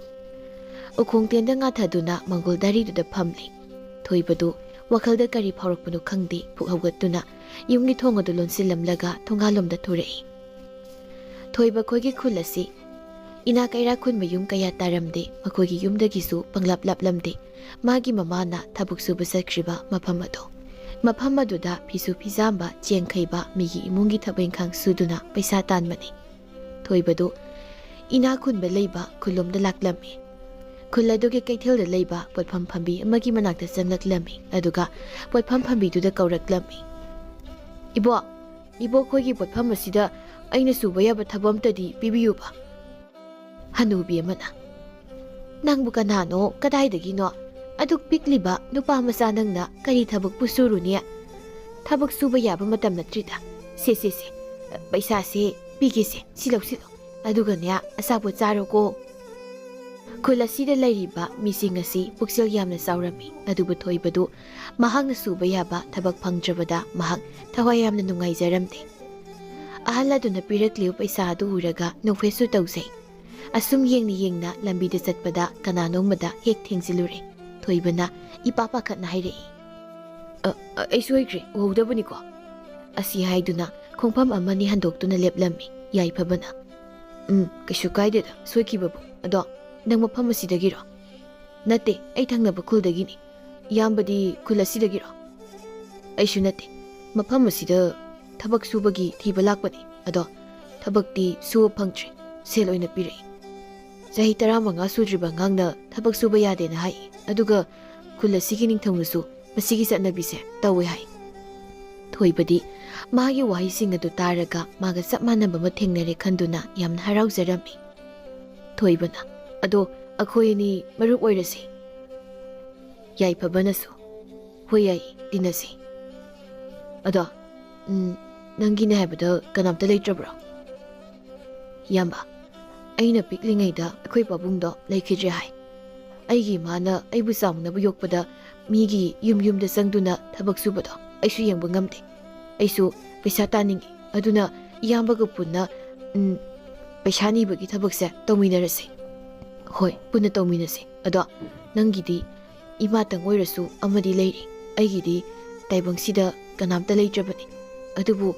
ꯎꯈꯣꯡ ꯇꯦꯟꯗ ꯉꯥꯊꯗꯨꯅ ꯃꯪꯒꯣꯜ ꯗꯥꯔꯤꯗꯨꯗ ꯐꯝꯂꯤ꯫ ꯊꯣꯏꯕꯗꯨ ꯋꯥꯈꯜꯗ ꯀꯔꯤ ꯐꯥꯎꯔꯛꯄꯅꯣ ꯈꯪꯗꯦ, ꯐꯨꯛ ꯍꯧꯒꯠꯇꯨꯅ ꯌꯨꯝꯒꯤ ꯊꯣꯡ ꯑꯗꯨ ꯂꯣꯟꯁꯤꯜꯂꯝꯂꯒ ꯊꯣꯡꯒꯥꯜꯂꯣꯝꯗ ꯊꯣꯔꯛꯏ꯫ ꯊꯣꯏꯕ ꯈꯣꯏꯒꯤ ꯈꯨꯜ ꯑꯁꯤ ꯏꯅꯥ ꯀꯩꯔꯥ ꯈꯨꯟꯕ ꯌꯨꯝ ꯀꯌꯥ ꯇꯥꯔꯝꯗꯦ꯫ ꯃꯈꯣꯏꯒꯤ ꯌꯨꯝꯗꯒꯤꯁꯨ ꯄꯪꯂꯥꯞ ꯂꯥꯞꯂꯝꯗꯦ ꯃꯥꯒꯤ ꯃꯃꯥꯅ ꯊꯕꯛ ꯁꯨꯕ ꯆꯠꯈ꯭ꯔꯤꯕ ꯃꯐꯝ ꯑꯗꯨ꯫ ꯃꯐꯝ ꯑꯗꯨꯗ ꯐꯤꯁꯨ ꯐꯤꯖꯥꯝꯕ, ꯆꯦꯡ ꯈꯩꯕ, ꯃꯤꯒꯤ ꯏꯃꯨꯡꯒꯤ ꯊꯕꯛ ꯏꯪꯈꯥꯡ ꯁꯨꯗꯨꯅ ꯄꯩꯁꯥ ꯇꯥꯟꯕꯅꯤ꯫ ꯊꯣꯏꯕꯗꯨ ꯏꯅꯥꯛ ꯈꯨꯟꯕ ꯂꯩꯕ ꯈꯨꯜꯂꯣꯝꯗ ꯂꯥꯛꯂꯝꯃꯤ꯫ ꯈꯨꯜ ꯑꯗꯨꯒꯤ ꯀꯩꯊꯦꯜꯗ ꯂꯩꯕ ꯄꯣꯠꯐꯝ ꯐꯝꯕꯤ ꯑꯃꯒꯤ ꯃꯅꯥꯛꯇ ꯆꯪꯂꯛꯂꯝꯃꯤ, ꯑꯗꯨꯒ ꯄꯣꯠꯐꯝ ꯐꯝꯕꯤꯗꯨꯗ ꯀꯧꯔꯛꯂꯝꯃꯤ꯫ "ꯏꯕꯣ, ꯏꯕꯣ, ꯑꯩꯈꯣꯏꯒꯤ ꯄꯣꯠꯐꯝ ꯑꯁꯤꯗ ꯑꯩꯅ ꯁꯨꯕ ꯌꯥꯕ ꯊꯕꯛ ꯑꯝꯇꯗꯤ ꯄꯤꯕꯤꯌꯨꯕ꯫" ꯍꯅꯨꯕꯤ ꯑꯃꯅ, "ꯅꯪꯕꯨ ꯀꯅꯥꯅꯣ, ꯀꯗꯥꯏꯗꯒꯤꯅꯣ? ꯑꯗꯨꯛ ꯄꯤꯛꯂꯤꯕ ꯅꯨꯄꯥ ꯃꯆꯥ ꯅꯪꯅ ꯀꯔꯤ ꯊꯕꯛꯄꯨ ꯁꯨꯔꯨꯅꯤ? ꯊꯕꯛ ꯁꯨꯕ ꯌꯥꯕ ꯃꯇꯝ ꯅꯠꯇ꯭ꯔꯤꯗ꯫ ꯁꯦ, ꯁꯦ, ꯁꯦ, ꯄꯩꯁꯥꯁꯦ ꯄꯤꯒꯦꯁꯦ, ꯁꯤ ꯂꯧꯁꯤꯜꯂꯣ꯫ ꯑꯗꯨꯒꯅꯦ, ꯑꯆꯥꯄꯣꯠ ꯆꯥꯔꯣꯀꯣ꯫" ꯈꯨꯜ ꯑꯁꯤꯗ ꯂꯩꯔꯤꯕ ꯃꯤꯁꯤꯡ ꯑꯁꯤ ꯄꯨꯛꯆꯦꯜ ꯌꯥꯝꯅ ꯆꯥꯎꯔꯝꯃꯤ, ꯑꯗꯨꯕꯨ ꯊꯣꯏꯕꯗꯨ ꯃꯍꯥꯛꯅ ꯁꯨꯕ ꯌꯥꯕ ꯊꯕꯛ ꯐꯪꯗ꯭ꯔꯕꯗ ꯃꯍꯥꯛ ꯊꯋꯥꯏ ꯌꯥꯝꯅ ꯅꯨꯡꯉꯥꯏꯖꯔꯝꯗꯦ꯫ ꯑꯍꯜ ꯑꯗꯨꯅ ꯄꯤꯔꯛꯂꯤꯕ ꯄꯩꯁꯥ ꯑꯗꯨ ꯎꯔꯒ ꯅꯣꯛꯐꯦꯠꯁꯨ ꯇꯧꯖꯩ꯫ ꯑꯁꯨꯝ ꯌꯦꯡꯅ ꯌꯦꯡꯅ ꯂꯝꯕꯤꯗ ꯆꯠꯄꯗ ꯀꯅꯥꯅꯣꯝꯃꯗ ꯍꯦꯛ ꯊꯦꯡꯖꯤꯜꯂꯨꯔꯦ꯫ ꯊꯣꯏꯕꯅ ꯏꯄꯥ ꯄꯥꯈꯠꯅ ꯍꯥꯏꯔꯛꯏ, "ꯑ, ꯑ, ꯑꯩ ꯁꯣꯏꯈ꯭ꯔꯦ, ꯎꯍꯧꯗꯕꯅꯤꯀꯣ꯫" ꯑꯁꯤ ꯍꯥꯏꯗꯨꯅ ꯈꯣꯡꯐꯝ ꯑꯃꯅꯤ ꯍꯟꯗꯣꯛꯇꯨꯅ ꯂꯦꯞꯂꯝꯃꯤ ꯌꯥꯏꯐꯕꯅ꯫ "ꯎꯝ, ꯀꯩꯁꯨ ꯀꯥꯏꯗꯦꯗ, ꯁꯣꯏꯈꯤꯕꯕꯨ꯫ ꯑꯗꯣ, ꯅꯪ ꯃꯐꯝ ꯑꯁꯤꯗꯒꯤꯔꯣ?" "ꯅꯠꯇꯦ, ꯑꯩ ꯊꯪꯅꯕ ꯈꯨꯜꯗꯒꯤꯅꯤ꯫" "ꯏꯌꯥꯝꯕꯗꯤ ꯈꯨꯜ ꯑꯁꯤꯗꯒꯤꯔꯣ?" "ꯑꯩꯁꯨ ꯅꯠꯇꯦ, ꯃꯐꯝ ꯑꯁꯤꯗ ꯊꯕꯛ ꯁꯨꯕꯒꯤ ꯊꯤꯕ ꯂꯥꯛꯄꯅꯤ꯫ ꯑꯗꯣ, ꯊꯕꯛꯇꯤ ꯁꯨꯕ ꯐꯪꯗ꯭ꯔꯤ, ꯁꯦꯜ ꯑꯣꯏꯅ ꯄꯤꯔꯛꯏ꯫ ꯆꯍꯤ ꯇꯔꯥꯃꯉꯥ ꯁꯨꯗ꯭ꯔꯤꯕ ꯑꯉꯥꯡꯅ ꯊꯕꯛ ꯁꯨꯕ ꯌꯥꯗꯦꯅ ꯍꯥꯏ, ꯑꯗꯨꯒ ꯈꯨꯜ ꯑꯁꯤꯒꯤ ꯅꯤꯡꯊꯧꯅꯁꯨ ꯃꯁꯤꯒꯤ ꯆꯠꯅꯕꯤꯁꯦ ꯇꯧꯋꯦ ꯍꯥꯏ꯫" ꯊꯣꯏꯕꯗꯤ ꯃꯥꯒꯤ ꯋꯥꯍꯩꯁꯤꯡ ꯑꯗꯨ ꯇꯥꯔꯒ ꯃꯥꯒ ꯆꯞ ꯃꯥꯟꯅꯕ ꯑꯃ ꯊꯦꯡꯅꯔꯦ ꯈꯟꯗꯨꯅ ꯌꯥꯝꯅ ꯍꯔꯥꯎꯖꯔꯝꯃꯤ꯫ ꯊꯣꯏꯕꯅ, "ꯑꯗꯣ, ꯑꯩꯈꯣꯏ ꯑꯅꯤ ꯃꯔꯨꯞ ꯑꯣꯏꯔꯁꯤ꯫" ꯌꯥꯏꯐꯕꯅꯁꯨ, "ꯍꯣꯏ, ꯌꯥꯏ, ꯇꯤꯟꯅꯁꯤ꯫ ꯑꯗꯣ, ꯎꯝ, ꯅꯪꯒꯤꯅꯦ ꯍꯥꯏꯕꯗ ꯀꯅꯥꯝꯇ ꯂꯩꯇ꯭ꯔꯕ꯭ꯔꯣ?" "ꯏꯌꯥꯝꯕ, ꯑꯩꯅ ꯄꯤꯛꯂꯤꯉꯩꯗ ꯑꯩꯈꯣꯏ ꯄꯥꯕꯨꯡꯗꯣ ꯂꯩꯈꯤꯗ꯭ꯔꯦ ꯍꯥꯏ꯫ ꯑꯩꯒꯤ ꯏꯃꯥꯅ ꯑꯩꯕꯨ ꯆꯥꯎꯅꯕ ꯌꯣꯛꯄꯗ ꯃꯤꯒꯤ ꯌꯨꯝ ꯌꯨꯝꯗ ꯆꯪꯗꯨꯅ ꯊꯕꯛ ꯁꯨꯕꯗꯣ ꯑꯩꯁꯨ ꯌꯦꯡꯕ ꯉꯝꯗꯦ꯫ ꯑꯩꯁꯨ ꯄꯩꯁꯥ ꯇꯥꯅꯤꯡꯉꯤ, ꯑꯗꯨꯅ ꯏꯌꯥꯝꯕꯒ ꯄꯨꯟꯅ, ꯎꯝ, ꯄꯩꯁꯥ ꯅꯤꯕꯒꯤ ꯊꯕꯛꯁꯦ ꯇꯧꯃꯤꯟꯅꯔꯁꯤ꯫" "ꯍꯣꯏ, ꯄꯨꯟꯅ ꯇꯧꯃꯤꯟꯅꯁꯤ꯫ ꯑꯗꯣ, ꯅꯪꯒꯤꯗꯤ ꯏꯃꯥꯇꯪ ꯑꯣꯏꯔꯁꯨ ꯑꯃꯗꯤ ꯂꯩꯔꯤ꯫ ꯑꯩꯒꯤꯗꯤ ꯇꯥꯏꯕꯪꯁꯤꯗ ꯀꯅꯥꯝꯇ ꯂꯩꯇ꯭ꯔꯕꯅꯤ꯫ ꯑꯗꯨꯕꯨ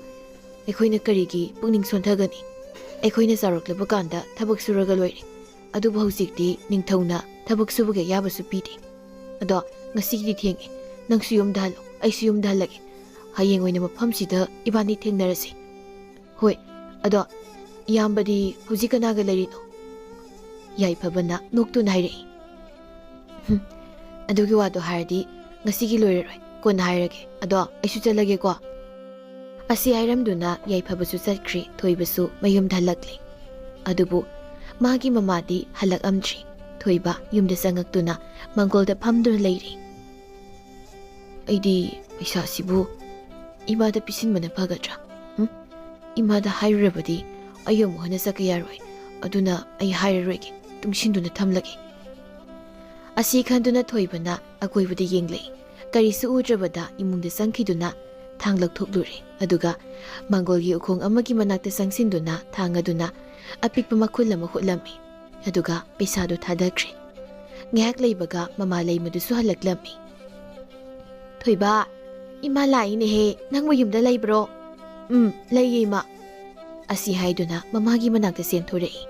ꯑꯩꯈꯣꯏꯅ ꯀꯔꯤꯒꯤ ꯄꯨꯛꯅꯤꯡ ꯁꯣꯟꯊꯒꯅꯤ? ꯑꯩꯈꯣꯏꯅ ꯆꯥꯎꯔꯛꯂꯕ ꯀꯥꯟꯗ ꯊꯕꯛ ꯁꯨꯔꯒ ꯂꯣꯏꯔꯦ꯫ ꯑꯗꯨꯕꯨ ꯍꯧꯖꯤꯛꯇꯤ ꯅꯤꯡꯊꯧꯅ ꯊꯕꯛ ꯁꯨꯕꯒꯤ ꯑꯌꯥꯕꯁꯨ ꯄꯤꯗꯦ꯫ ꯑꯗꯣ, ꯉꯁꯤꯒꯤꯗꯤ ꯊꯦꯡꯉꯦ꯫ ꯅꯪꯁꯨ ꯌꯨꯝꯗ ꯍꯜꯂꯣ꯫ ꯑꯩꯁꯨ ꯌꯨꯝꯗ ꯍꯜꯂꯒꯦ꯫ ꯍꯌꯦꯡ ꯑꯣꯏꯅ ꯃꯐꯝꯁꯤꯗ ꯏꯕꯥꯅꯤ ꯊꯦꯡꯅꯔꯁꯤ꯫ ꯍꯣꯏ, ꯑꯗꯣ ꯏꯌꯥꯝꯕꯗꯤ ꯍꯧꯖꯤꯛ ꯀꯅꯥꯒ ꯂꯩꯔꯤꯅꯣ? ꯌꯥꯏꯐꯕꯅ ꯅꯣꯛꯇꯨꯅ ꯍꯥꯏꯔꯛꯏ꯫ "ꯍꯨꯝ, ꯑꯗꯨꯒꯤ ꯋꯥꯗꯣ ꯍꯥꯏꯔꯗꯤ ꯉꯁꯤꯒꯤ ꯂꯣꯏꯔꯔꯣꯏ, ꯀꯣꯟꯅ ꯍꯥꯏꯔꯒꯦ꯫ ꯑꯗꯣ ꯑꯩꯁꯨ ꯆꯠꯂꯒꯦꯀꯣ"꯫ ꯑꯁꯤ ꯍꯥꯏꯔꯝꯗꯨꯅ ꯌꯥꯏꯐꯕꯁꯨ ꯆꯠꯈ꯭ꯔꯦ, ꯊꯣꯏꯕꯁꯨ ꯃꯌꯨꯝꯗ ꯍꯜꯂꯛꯂꯦ꯫ ꯑꯗꯨꯕꯨ ꯃꯥꯒꯤ ꯃꯃꯥꯗꯤ ꯍꯜꯂꯛꯑꯝꯗ꯭ꯔꯤ꯫ ꯊꯣꯏꯕ ꯌꯨꯝꯗ ꯆꯪꯉꯛꯇꯨꯅ ꯃꯥꯡꯒꯣꯜꯗ ꯐꯝꯗꯨꯅ ꯂꯩꯔꯤ꯫ "ꯑꯩꯗꯤ ꯄꯩꯁꯥꯁꯤꯕꯨ ꯏꯃꯥꯗ ꯄꯤꯁꯤꯟꯕꯅ ꯐꯒꯗ꯭ꯔꯥ? ꯍꯨꯝ? ꯏꯃꯥꯗ ꯍꯥꯏꯔꯨꯔꯕꯗꯤ ꯑꯩ ꯑꯃꯨꯛ ꯍꯟꯅ ꯆꯠꯀꯦ ꯌꯥꯔꯣꯏ꯫ ꯑꯗꯨꯅ ꯑꯩ ꯍꯥꯏꯔꯔꯣꯏꯒꯦ, ꯇꯨꯡꯁꯤꯟꯗꯨꯅ ꯊꯝꯂꯒꯦ"꯫ ꯑꯁꯤ ꯈꯟꯗꯨꯅ ꯊꯣꯏꯕꯅ ꯑꯀꯣꯏꯕꯗ ꯌꯦꯡꯂꯛꯏ꯫ ꯀꯔꯤꯁꯨ ꯎꯗ꯭ꯔꯕꯗ ꯏꯃꯨꯡꯗ ꯆꯪꯈꯤꯗꯨꯅ ꯊꯥꯡ ꯂꯧꯊꯣꯛꯂꯨꯔꯦ꯫ ꯑꯗꯨꯒ ꯃꯥꯡꯒꯣꯜꯒꯤ ꯎꯈꯣꯡ ꯑꯃꯒꯤ ꯃꯅꯥꯛꯇ ꯆꯪꯁꯤꯟꯗꯨꯅ ꯊꯥꯡ ꯑꯗꯨꯅ ꯑꯄꯤꯛꯄ ꯃꯈꯨꯜ ꯑꯃ ꯍꯨꯠꯂꯝꯃꯤ꯫ ꯑꯗꯨꯒ ꯄꯩꯁꯥꯗꯨ ꯊꯥꯗꯈ꯭ꯔꯦ꯫ ꯉꯥꯏꯍꯥꯛ ꯂꯩꯕꯒ ꯃꯃꯥ ꯂꯩꯃꯗꯨꯁꯨ ꯍꯜꯂꯛꯂꯝꯃꯤ꯫ "ꯊꯣꯏꯕ, ꯏꯃꯥ ꯂꯥꯛꯏꯅꯦꯍꯦ, ꯅꯪꯕꯨ ꯌꯨꯝꯗ ꯂꯩꯕ꯭ꯔꯣ?" "ꯎꯝ, ꯂꯩꯌꯦ ꯏꯃꯥ"꯫ ꯑꯁꯤ ꯍꯥꯏꯗꯨꯅ ꯃꯃꯥꯒꯤ ꯃꯅꯥꯛꯇ ꯆꯦꯟꯊꯣꯔꯛꯏ꯫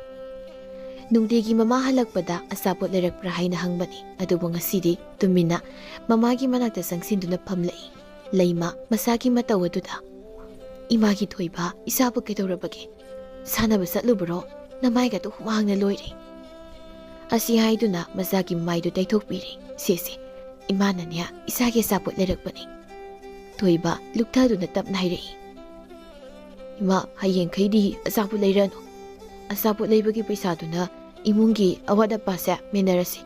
ꯅꯨꯡꯇꯤꯒꯤ ꯃꯃꯥ ꯍꯜꯂꯛꯄꯗ ꯑꯆꯥꯄꯣꯠ ꯂꯩꯔꯛꯄ꯭ꯔꯥ ꯍꯥꯏꯅ ꯍꯪꯕꯅꯤ, ꯑꯗꯨꯕꯨ ꯉꯁꯤꯗꯤ ꯇꯨꯃꯤꯟꯅ ꯃꯃꯥꯒꯤ ꯃꯅꯥꯛꯇ ꯆꯪꯁꯤꯟꯗꯨꯅ ꯐꯝꯂꯛꯏ꯫ ꯂꯩꯃ ꯃꯁꯥꯒꯤ ꯃꯇꯧ ꯑꯗꯨꯗ, "ꯏꯃꯥꯒꯤ ꯊꯣꯏꯕ, ꯏꯆꯥꯕꯨ ꯀꯩꯗꯧꯔꯕꯒꯦ? ꯁꯥꯟꯅꯕ ꯆꯠꯂꯨꯕ꯭ꯔꯣ? ꯅꯃꯥꯏꯒꯗꯨ ꯍꯨꯃꯥꯡꯅ ꯂꯣꯏꯔꯦ"꯫ ꯑꯁꯤ ꯍꯥꯏꯗꯨꯅ ꯃꯆꯥꯒꯤ ꯃꯃꯥꯏꯗꯨ ꯇꯩꯊꯣꯛꯄꯤꯔꯦ꯫ "ꯁꯦ ꯁꯦ, ꯏꯃꯥꯅꯅꯦ ꯏꯆꯥꯒꯤ ꯑꯆꯥꯄꯣꯠ ꯂꯩꯔꯛꯄꯅꯤ"꯫ ꯊꯣꯏꯕ ꯂꯨꯛꯊꯗꯨꯅ ꯇꯞꯅ ꯍꯥꯏꯔꯛꯏ꯫ "ꯏꯃꯥ, ꯍꯌꯦꯡꯈꯩꯗꯤ ꯑꯆꯥꯄꯣꯠ ꯂꯩꯔꯅꯨ꯫ ꯑꯆꯥꯄꯣꯠ ꯂꯩꯕꯒꯤ ꯄꯩꯁꯥꯗꯨꯅ ꯏꯃꯨꯡꯒꯤ ꯑꯋꯥꯠ ꯑꯄꯥꯁꯦ ꯃꯦꯟꯅꯔꯁꯤ꯫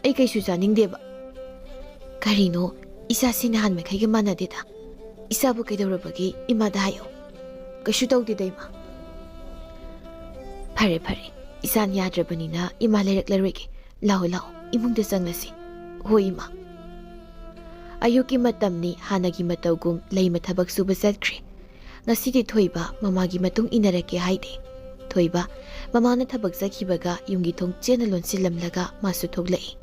ꯑꯩ ꯀꯩꯁꯨ ꯆꯥꯅꯤꯡꯗꯦꯕ"꯫ "ꯀꯔꯤꯅꯣ, ꯏꯆꯥꯁꯤ ꯅꯍꯥꯟ ꯃꯈꯩꯒ ꯃꯥꯟꯅꯗꯦꯗ꯫ ꯏꯆꯥꯕꯨ ꯀꯩꯗꯧꯔꯕꯒꯦ ꯏꯃꯥꯗ ꯍꯥꯏꯌꯣ"꯫ "ꯀꯩꯁꯨ ꯇꯧꯗꯦꯗ ꯏꯃꯥ"꯫ "ꯐꯔꯦ ꯐꯔꯦ, ꯏꯆꯥꯅ ꯌꯥꯗ꯭ꯔꯕꯅꯤꯅ ꯏꯃꯥ ꯂꯩꯔꯛꯂꯔꯣꯏꯒꯦ꯫ ꯂꯥꯛꯑꯣ ꯂꯥꯛꯑꯣ, ꯏꯃꯨꯡꯗ ꯆꯪꯂꯁꯤ"꯫ "ꯍꯣꯏ ꯏꯃꯥ"꯫ ꯑꯌꯨꯛꯀꯤ ꯃꯇꯝꯅꯤ, ꯍꯥꯟꯅꯒꯤ ꯃꯇꯧꯒꯨꯝ ꯂꯩꯃ ꯊꯕꯛ ꯁꯨꯕ ꯆꯠꯈ꯭ꯔꯦ꯫ ꯉꯁꯤꯗꯤ ꯊꯣꯏꯕ ꯃꯃꯥꯒꯤ ꯃꯇꯨꯡ ꯏꯟꯅꯔꯛꯀꯦ ꯍꯥꯏꯗꯦ꯫ ꯊꯣꯏꯕ ꯃꯃꯥꯅ ꯊꯕꯛ ꯆꯠꯈꯤꯕꯒ ꯌꯨꯝꯒꯤ ꯊꯣꯡ ꯆꯦꯠꯅ ꯂꯣꯟꯁꯤꯜꯂꯝꯂꯒ ꯃꯥꯁꯨ ꯊꯣꯛꯂꯛꯏ꯫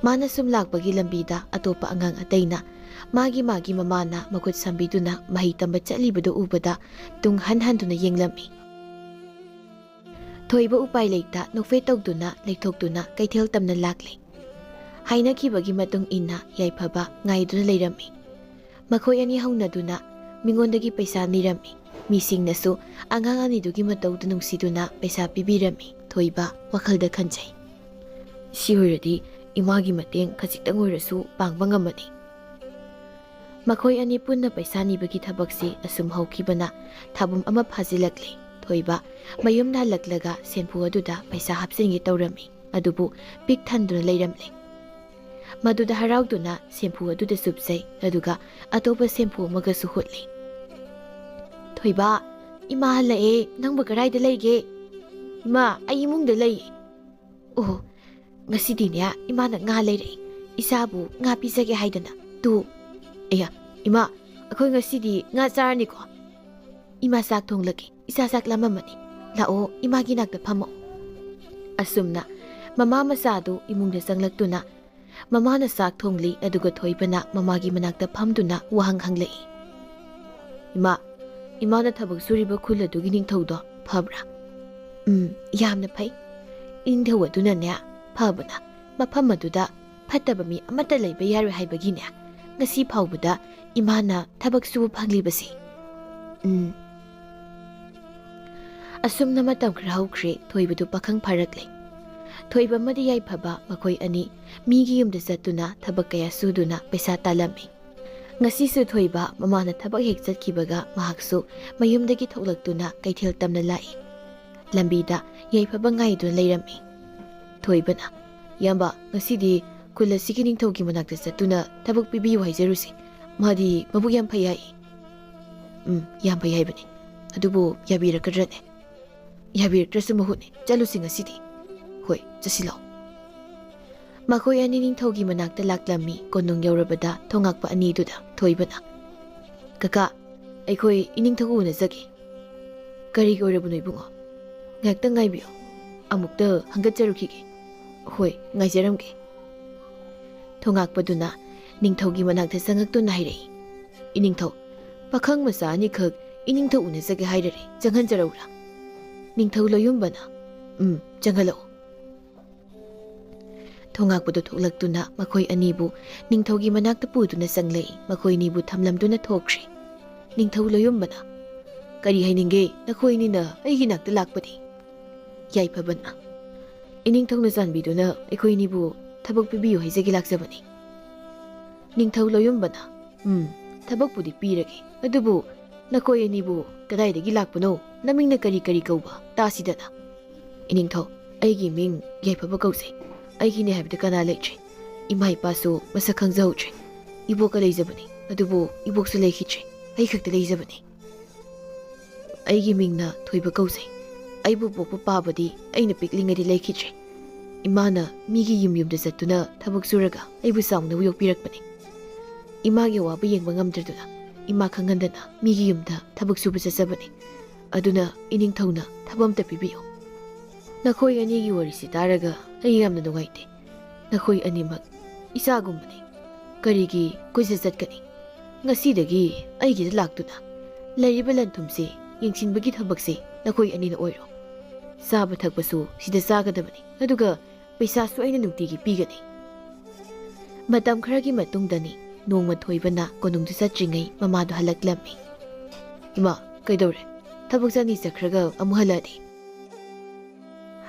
ꯃꯥꯅ ꯁꯨꯝ ꯂꯥꯛꯄꯒꯤ ꯂꯝꯕꯤꯗ ꯑꯇꯣꯞꯄ ꯑꯉꯥꯡ ꯑꯇꯩꯅ ꯃꯥꯒꯤ ꯃꯥꯒꯤ ꯃꯃꯥꯅ ꯃꯈꯨꯠ ꯁꯝꯕꯤꯗꯨꯅ ꯃꯍꯩ ꯇꯝꯕ ꯆꯠꯂꯤꯕꯗꯨ ꯎꯕꯗ ꯇꯨꯡ ꯍꯟ ꯍꯟꯗꯨꯅ ꯌꯦꯡꯂꯝꯃꯤ꯫ ꯊꯣꯏꯕ ꯎꯄꯥꯏ ꯂꯩꯇ ꯅꯣꯛꯐꯦꯠ ꯇꯧꯗꯨꯅ ꯂꯩꯊꯣꯛꯇꯨꯅ ꯀꯩꯊꯦꯜ ꯇꯝꯅ ꯂꯥꯛꯂꯦ꯫ ꯍꯥꯏꯅꯈꯤꯕꯒꯤ ꯃꯇꯨꯡ ꯏꯟꯅ ꯌꯥꯏꯐꯕ ꯉꯥꯏꯗꯨꯅ ꯂꯩꯔꯝꯃꯤ꯫ ꯃꯈꯣꯏ ꯑꯅꯤ ꯍꯧꯅꯗꯨꯅ ꯃꯤꯉꯣꯟꯗꯒꯤ ꯄꯩꯁꯥ ꯅꯤꯔꯝꯃꯤ꯫ ꯃꯤꯁꯤꯡꯅꯁꯨ ꯑꯉꯥꯡ ꯑꯅꯤꯗꯨꯒꯤ ꯃꯇꯧꯗꯨ ꯅꯨꯡꯁꯤꯗꯨꯅ ꯄꯩꯁꯥ ꯄꯤꯕꯤꯔꯝꯃꯤ꯫ ꯊꯣꯏꯕ ꯋꯥꯈꯜꯗ ꯈꯟꯖꯩ, "ꯁꯤ ꯑꯣꯏꯔꯗꯤ ꯏꯃꯥꯒꯤ ꯃꯇꯦꯡ ꯈꯖꯤꯛꯇꯪ ꯑꯣꯏꯔꯁꯨ ꯄꯥꯡꯕ ꯉꯝꯃꯅꯤ"꯫ ꯃꯈꯣꯏ ꯑꯅꯤ ꯄꯨꯟꯅ ꯄꯩꯁꯥ ꯅꯤꯕꯒꯤ ꯊꯕꯛꯁꯤ ꯑꯁꯨꯝ ꯍꯧꯈꯤꯕꯅ ꯊꯥꯕꯨꯝ ꯑꯃ ꯐꯥꯖꯤꯜꯂꯛꯂꯦ꯫ ꯊꯣꯏꯕ ꯃꯌꯨꯝꯗ ꯍꯜꯂꯛꯂꯒ ꯁꯦꯝꯐꯨ ꯑꯗꯨꯗ ꯄꯩꯁꯥ ꯍꯥꯞꯆꯤꯟꯒꯦ ꯇꯧꯔꯝꯃꯤ, ꯑꯗꯨꯕꯨ ꯄꯤꯛ ꯊꯟꯗꯨꯅ ꯂꯩꯔꯝꯂꯦ꯫ ꯃꯗꯨꯗ ꯍꯔꯥꯎꯗꯨꯅ ꯁꯦꯝꯐꯨ ꯑꯗꯨꯗ ꯆꯨꯞꯆꯩ, ꯑꯗꯨꯒ ꯑꯇꯣꯞꯄ ꯁꯦꯝꯐꯨ ꯑꯃꯒꯁꯨ ꯍꯨꯠꯂꯤ꯫ "ꯊꯣꯏꯕ, ꯏꯃꯥ ꯍꯜꯂꯛꯑꯦ, ꯅꯪꯕꯨ ꯀꯗꯥꯏꯗ ꯂꯩꯒꯦ?" "ꯏꯃꯥ, ꯑꯩ ꯏꯃꯨꯡꯗ ꯂꯩ"꯫ "ꯑꯣ, ꯉꯁꯤꯗꯤꯅꯦ ꯏꯃꯥꯅ ꯉꯥ ꯂꯩꯔꯛꯏ, ꯏꯆꯥꯕꯨ ꯉꯥ ꯄꯤꯖꯒꯦ ꯍꯥꯏꯗꯅ꯫ ꯇꯨ"꯫ "ꯑꯌꯥ, ꯏꯃꯥ, ꯑꯩꯈꯣꯏ ꯉꯁꯤꯗꯤ ꯉꯥ ꯆꯥꯔꯅꯤꯀꯣ?" "ꯏꯃꯥ ꯆꯥꯛ ꯊꯣꯡꯂꯒꯦ, ꯏꯆꯥ ꯆꯥꯛ ꯂꯥꯝꯃꯝꯃꯅꯤ꯫ ꯂꯥꯛꯑꯣ, ꯏꯃꯥꯒꯤ ꯅꯥꯛꯇ ꯐꯝꯃꯛꯑꯣ"꯫ ꯑꯁꯨꯝꯅ ꯃꯃꯥ ꯃꯆꯥꯗꯨ ꯏꯃꯨꯡꯗ ꯆꯪꯂꯛꯇꯨꯅ ꯃꯃꯥꯅ ꯆꯥꯛ ꯊꯣꯡꯂꯤ, ꯑꯗꯨꯒ ꯊꯣꯏꯕꯅ ꯃꯃꯥꯒꯤ ꯃꯅꯥꯛꯇ ꯐꯝꯗꯨꯅ ꯋꯥꯍꯪ ꯍꯪꯂꯛꯏ꯫ "ꯏꯃꯥ, ꯏꯃꯥꯅ ꯊꯕꯛ ꯁꯨꯔꯤꯕ ꯈꯨꯜ ꯑꯗꯨꯒꯤ ꯅꯤꯡꯊꯧꯗꯣ ꯐꯕ꯭ꯔꯥ?" "ꯎꯝ, ꯌꯥꯝꯅ ꯐꯩ꯫ ꯏꯅꯤꯡꯊꯧ ꯑꯗꯨꯅꯅꯦ ꯐꯕꯅ ꯃꯐꯝ ꯑꯗꯨꯗ ꯐꯠꯇꯕ ꯃꯤ ꯑꯃꯠꯇ ꯂꯩꯕ ꯌꯥꯔꯣꯏ ꯍꯥꯏꯕꯒꯤꯅꯦ ꯉꯁꯤ ꯐꯥꯎꯕꯗ ꯏꯃꯥꯅ ꯊꯕꯛ ꯁꯨꯕ ꯐꯪꯂꯤꯕꯁꯦ"꯫ "ꯎꯝ"꯫ ꯑꯁꯨꯝꯅ ꯃꯇꯝ ꯈꯔ ꯍꯧꯈ꯭ꯔꯦ꯫ ꯊꯣꯏꯕꯗꯨ ꯄꯥꯈꯪ ꯐꯥꯔꯛꯂꯦ꯫ ꯊꯣꯏꯕ ꯑꯃꯗꯤ ꯌꯥꯏꯐꯕ ꯃꯈꯣꯏ ꯑꯅꯤ ꯃꯤꯒꯤ ꯌꯨꯝꯗ ꯆꯠꯇꯨꯅ ꯊꯕꯛ ꯀꯌꯥ ꯁꯨꯗꯨꯅ ꯄꯩꯁꯥ ꯇꯥꯜꯂꯝꯃꯤ꯫ ꯉꯁꯤꯁꯨ ꯊꯣꯏꯕ ꯃꯃꯥꯅ ꯊꯕꯛ ꯍꯦꯛ ꯆꯠꯈꯤꯕꯒ ꯃꯍꯥꯛꯁꯨ ꯃꯌꯨꯝꯗꯒꯤ ꯊꯣꯛꯂꯛꯇꯨꯅ ꯀꯩꯊꯦꯜ ꯇꯝꯅ ꯂꯥꯛꯏ꯫ ꯂꯝꯕꯤꯗ ꯌꯥꯏꯐꯕ ꯉꯥꯏꯗꯨꯅ ꯂꯩꯔꯝꯃꯤ꯫ ꯊꯣꯏꯕꯅ, "ꯏꯌꯥꯝꯕ, ꯉꯁꯤꯗꯤ ꯈꯨꯜ ꯑꯁꯤꯒꯤ ꯅꯤꯡꯊꯧꯒꯤ ꯃꯅꯥꯛꯇ ꯆꯠꯇꯨꯅ ꯊꯕꯛ ꯄꯤꯕꯤꯌꯨ ꯍꯥꯏꯖꯔꯨꯁꯤ꯫ ꯃꯥꯗꯤ ꯃꯕꯨꯛ ꯌꯥꯝ ꯐꯩ ꯍꯥꯏ"꯫ "ꯎꯝ, ꯌꯥꯝ ꯐꯩ ꯍꯥꯏꯕꯅꯤ꯫ ꯑꯗꯨꯕꯨ ꯌꯥꯕꯤꯔꯛꯀꯗ꯭ꯔꯅꯦ?" "ꯌꯥꯕꯤꯔꯛꯇ꯭ꯔꯁꯨ ꯃꯍꯨꯠꯅꯤ꯫ ꯆꯠꯂꯨꯁꯤ ꯉꯁꯤꯗꯤ"꯫ "ꯍꯣꯏ, ꯆꯠꯁꯤ ꯂꯥꯛꯑꯣ"꯫ ꯃꯈꯣꯏ ꯑꯅꯤ ꯅꯤꯡꯊꯧꯒꯤ ꯃꯅꯥꯛꯇ ꯂꯥꯛꯂꯝꯃꯤ꯫ ꯀꯣꯅꯨꯡ ꯌꯧꯔꯕꯗ ꯊꯣꯉꯥꯛꯄ ꯑꯅꯤꯗꯨꯗ ꯊꯣꯏꯕꯅ, "ꯀꯀꯥ, ꯑꯩꯈꯣꯏ ꯏꯅꯤꯡꯊꯧ ꯎꯅꯖꯒꯦ"꯫ "ꯀꯔꯤꯒꯤ ꯑꯣꯏꯔꯕꯅꯣ ꯏꯕꯨꯡꯉꯣ?" "ꯉꯥꯏꯍꯥꯛꯇꯪ ꯉꯥꯏꯕꯤꯌꯨ, ꯑꯃꯨꯛꯇ ꯍꯪꯒꯠꯆꯔꯨꯈꯤꯒꯦ"꯫ "ꯍꯣꯏ, ꯉꯥꯏꯖꯔꯝꯒꯦ"꯫ ꯊꯣꯉꯥꯛꯄꯗꯨꯅ ꯅꯤꯡꯊꯧꯒꯤ ꯃꯅꯥꯛꯇ ꯆꯪꯉꯛꯇꯨꯅ ꯍꯥꯏꯔꯛꯏ, "ꯏꯅꯤꯡꯊꯧ, ꯄꯥꯈꯪ ꯃꯆꯥ ꯑꯅꯤꯈꯛ ꯏꯅꯤꯡꯊꯧ ꯎꯅꯖꯒꯦ ꯍꯥꯏꯔꯔꯦ, ꯆꯪꯍꯟꯖꯔꯛꯎꯔꯥ?" ꯅꯤꯡꯊꯧ ꯂꯣꯌꯨꯝꯕꯅ, "ꯎꯝ, ꯆꯪꯍꯜꯂꯛꯎ"꯫ ꯊꯣꯉꯥꯛꯄꯗꯨ ꯊꯣꯛꯂꯛꯇꯨꯅ ꯃꯈꯣꯏ ꯑꯅꯤꯕꯨ ꯅꯤꯡꯊꯧꯒꯤ ꯃꯅꯥꯛꯇ ꯄꯨꯗꯨꯅ ꯆꯪꯂꯛꯏ꯫ ꯃꯈꯣꯏ ꯑꯅꯤꯕꯨ ꯊꯝꯂꯝꯗꯨꯅ ꯊꯣꯛꯈ꯭ꯔꯦ꯫ ꯅꯤꯡꯊꯧ ꯂꯣꯌꯨꯝꯕꯅ, "ꯀꯔꯤ ꯍꯥꯏꯅꯤꯡꯒꯦ? ꯅꯈꯣꯏ ꯑꯅꯤꯅ ꯑꯩꯒꯤ ꯅꯥꯛꯇ ꯂꯥꯛꯄꯗꯤ?" ꯌꯥꯏꯐꯕꯅ, "ꯏꯅꯤꯡꯊꯧꯅ ꯆꯥꯟꯕꯤꯗꯨꯅ ꯑꯩꯈꯣꯏ ꯑꯅꯤꯕꯨ ꯊꯕꯛ ꯄꯤꯕꯤꯌꯨ ꯍꯥꯏꯖꯒꯦ ꯂꯥꯛꯆꯕꯅꯤ꯫" ꯅꯤꯡꯊꯧ ꯂꯣꯌꯨꯝꯕꯅ, "ꯎꯝ, ꯊꯕꯛꯄꯨꯗꯤ ꯄꯤꯔꯒꯦ, ꯑꯗꯨꯕꯨ ꯅꯈꯣꯏ ꯑꯅꯤꯕꯨ ꯀꯗꯥꯏꯗꯒꯤ ꯂꯥꯛꯄꯅꯣ? ꯅꯃꯤꯡꯅ ꯀꯔꯤ ꯀꯔꯤ ꯀꯧꯕ? ꯇꯥꯁꯤꯗꯅ꯫" "ꯏꯅꯤꯡꯊꯧ, ꯑꯩꯒꯤ ꯃꯤꯡ ꯌꯥꯏꯐꯕ ꯀꯧꯖꯩ꯫ ꯑꯩꯒꯤꯅꯦ ꯍꯥꯏꯕꯗ ꯀꯅꯥ ꯂꯩꯇ꯭ꯔꯦ꯫ ꯏꯃꯥ ꯏꯄꯥꯁꯨ ꯃꯁꯛ ꯈꯪꯖꯍꯧꯗ꯭ꯔꯦ꯫ ꯏꯕꯣꯛꯀ ꯂꯩꯖꯕꯅꯤ, ꯑꯗꯨꯕꯨ ꯏꯕꯣꯛꯁꯨ ꯂꯩꯈꯤꯗ꯭ꯔꯦ꯫ ꯑꯩ ꯈꯛꯇ ꯂꯩꯖꯕꯅꯤ꯫ ꯑꯩꯒꯤ ꯃꯤꯡꯅ ꯊꯣꯏꯕ ꯀꯧꯖꯩ꯫ ꯑꯩꯕꯨ ꯄꯣꯛꯄ ꯄꯥꯕꯗꯤ ꯑꯩꯅ ꯄꯤꯛꯂꯤꯉꯩꯗ ꯂꯩꯈꯤꯗ꯭ꯔꯦ꯫ ꯏꯃꯥꯅ ꯃꯤꯒꯤ ꯌꯨꯝ ꯌꯨꯝꯗ ꯆꯠꯇꯨꯅ ꯊꯕꯛ ꯁꯨꯔꯒ ꯑꯩꯕꯨ ꯆꯥꯎꯅꯕ ꯌꯣꯛꯄꯤꯔꯛꯄꯅꯤ꯫ ꯏꯃꯥꯒꯤ ꯑꯋꯥꯕ ꯌꯦꯡꯕ ꯉꯝꯗ꯭ꯔꯗꯨꯅ ꯏꯃꯥ ꯈꯪꯍꯟꯗꯅ ꯃꯤꯒꯤ ꯌꯨꯝꯗ ꯊꯕꯛ ꯁꯨꯕ ꯆꯠꯆꯕꯅꯤ꯫ ꯑꯗꯨꯅ ꯏꯅꯤꯡꯊꯧꯅ ꯊꯕꯛ ꯑꯝꯇ ꯄꯤꯕꯤꯌꯨ꯫" "ꯅꯈꯣꯏ ꯑꯅꯤꯒꯤ ꯋꯥꯔꯤꯁꯤ ꯇꯥꯔꯒ ꯑꯩ ꯌꯥꯝꯅ ꯅꯨꯡꯉꯥꯏꯇꯦ꯫ ꯅꯈꯣꯏ ꯑꯅꯤꯃꯛ ꯏꯆꯥꯒꯨꯝꯕꯅꯤ꯫ ꯀꯔꯤꯒꯤ ꯀꯣꯏꯆꯠ ꯆꯠꯀꯅꯤ? ꯉꯁꯤꯗꯒꯤ ꯑꯩꯒꯤꯗ ꯂꯥꯛꯇꯨꯅ ꯂꯩꯔꯤꯕ ꯂꯟ ꯊꯨꯝꯁꯤ ꯌꯦꯡꯁꯤꯟꯕꯒꯤ ꯊꯕꯛꯁꯤ ꯅꯈꯣꯏ ꯑꯅꯤꯅ ꯑꯣꯏꯔꯣ꯫ ꯆꯥꯕ ꯊꯛꯄꯁꯨ ꯁꯤꯗ ꯆꯥꯒꯗꯕꯅꯤ, ꯑꯗꯨꯒ ꯄꯩꯁꯥꯁꯨ ꯑꯩꯅ ꯅꯨꯡꯇꯤꯒꯤ ꯄꯤꯒꯅꯤ꯫" ꯃꯇꯝ ꯈꯔꯒꯤ ꯃꯇꯨꯡꯗꯅꯤ, ꯅꯣꯡꯃ ꯊꯣꯏꯕꯅ ꯀꯣꯅꯨꯡꯗ ꯆꯠꯇ꯭ꯔꯤꯉꯩ ꯃꯃꯥꯗꯣ ꯍꯜꯂꯛꯂꯝꯃꯤ꯫ "ꯏꯃꯥ, ꯀꯩꯗꯧꯔꯦ? ꯊꯕꯛ ꯆꯠꯅꯤ ꯆꯠꯈ꯭ꯔꯒ ꯑꯃꯨꯛ ꯍꯜꯂꯛꯑꯗꯤ?"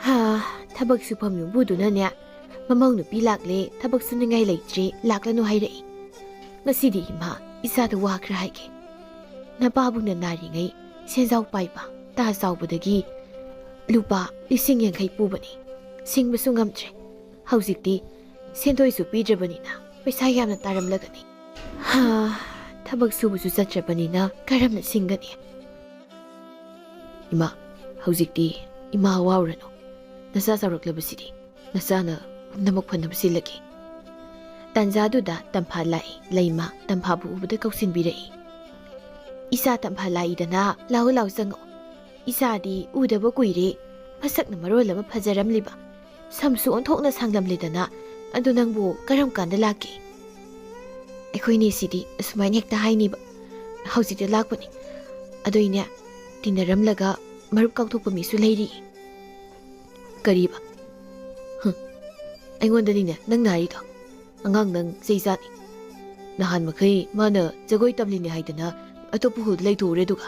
"ꯍꯥ, ꯊꯕꯛ ꯁꯨꯐꯝ ꯌꯨꯝꯕꯨꯗꯨꯅꯅꯦ, ꯃꯃꯧ ꯅꯨꯄꯤ ꯂꯥꯛꯂꯦ, ꯊꯕꯛ ꯁꯨꯅꯤꯡꯉꯥꯏ ꯂꯩꯇ꯭ꯔꯦ, ꯂꯥꯛꯂꯅꯨ ꯍꯥꯏꯔꯛꯏ꯫ ꯉꯁꯤꯗꯤ ꯏꯃꯥ, ꯏꯆꯥꯗ ꯋꯥ ꯈꯔ ꯍꯥꯏꯒꯦ꯫ ꯅꯄꯥꯕꯨꯡꯅ ꯅꯥꯔꯤꯉꯩ ꯁꯦꯟꯖꯥꯎ ꯄꯥꯏꯕ, ꯇꯥ ꯆꯥꯎꯕꯗꯒꯤ ꯂꯨꯄꯥ ꯂꯤꯁꯤꯡ ꯌꯥꯡꯈꯩ ꯄꯨꯕꯅꯤ꯫ ꯁꯤꯡꯕꯁꯨ ꯉꯝꯗ꯭ꯔꯦ꯫ ꯍꯧꯖꯤꯛꯇꯤ ꯁꯦꯟꯗꯣꯏꯁꯨ ꯄꯤꯗ꯭ꯔꯕꯅꯤꯅ ꯄꯩꯁꯥ ꯌꯥꯝꯅ ꯇꯥꯔꯝꯂꯒꯅꯤ꯫ ꯍꯥ, ꯊꯕꯛ ꯁꯨꯕꯁꯨ ꯆꯠꯇ꯭ꯔꯕꯅꯤꯅ ꯀꯔꯝꯅ ꯁꯤꯡꯒꯅꯤ?" "ꯏꯃꯥ, ꯍꯧꯖꯤꯛꯇꯤ ꯏꯃꯥ ꯋꯥꯔꯨꯔꯅꯨ꯫ ꯅꯆꯥ ꯆꯥꯎꯔꯛꯂꯕꯁꯤꯗꯤ ꯅꯆꯥꯅ ꯄꯨꯝꯅꯃꯛ ꯐꯅꯕ ꯁꯤꯜꯂꯒꯦ꯫" ꯇꯥꯟꯖꯥꯗꯨꯗ ꯇꯝꯐꯥ ꯂꯥꯛꯏ꯫ ꯂꯩꯃ ꯇꯝꯐꯥꯕꯨ ꯎꯕꯗ ꯀꯧꯁꯤꯟꯕꯤꯔꯛꯏ꯫ "ꯏꯆꯥ ꯇꯝꯐꯥ ꯂꯥꯛꯏꯗꯅ, ꯂꯥꯛꯑꯣ ꯂꯥꯛꯑꯣ ꯆꯪꯉꯛꯑꯣ꯫ ꯏꯆꯥꯗꯤ ꯎꯗꯕ ꯀꯨꯏꯔꯦ꯫ ꯃꯁꯛꯅ ꯃꯔꯣꯜ ꯑꯃ ꯐꯖꯔꯝꯂꯤꯕ꯫ ꯁꯝꯁꯨ ꯑꯣꯟꯊꯣꯛꯅ ꯁꯥꯡꯂꯝꯂꯦꯗꯅ꯫ ꯑꯗꯨ ꯅꯪꯕꯨ ꯀꯔꯝ ꯀꯥꯟꯗ ꯂꯥꯛꯀꯦ?" "ꯑꯩꯈꯣꯏꯅꯦꯁꯤꯗꯤ ꯑꯁꯨꯃꯥꯏꯅ ꯍꯦꯛꯇ ꯍꯥꯏꯅꯤꯕ꯫ ꯍꯧꯖꯤꯛꯇ ꯂꯥꯛꯄꯅꯤ꯫ ꯑꯗꯨꯏꯅꯦ, ꯇꯤꯟꯅꯔꯝꯂꯒ ꯃꯔꯨꯞ ꯀꯥꯎꯊꯣꯛꯄ ꯃꯤꯁꯨ ꯂꯩꯔꯤ꯫" "ꯀꯔꯤꯕ?" "ꯍꯨꯝ, ꯑꯩꯉꯣꯟꯗꯅꯤꯅꯦ ꯅꯪꯅ ꯍꯥꯏꯔꯤꯗꯣ꯫ ꯑꯉꯥꯡ ꯅꯪ ꯆꯩ ꯆꯥꯅꯤ꯫ ꯅꯍꯥꯟ ꯃꯈꯩ ꯃꯥꯅ ꯖꯒꯣꯏ ꯇꯝꯂꯤꯅꯦ ꯍꯥꯏꯗꯅ ꯑꯇꯣꯞꯄ ꯍꯣꯜꯗ ꯂꯩꯊꯣꯛꯎꯔꯦ ꯑꯗꯨꯒ꯫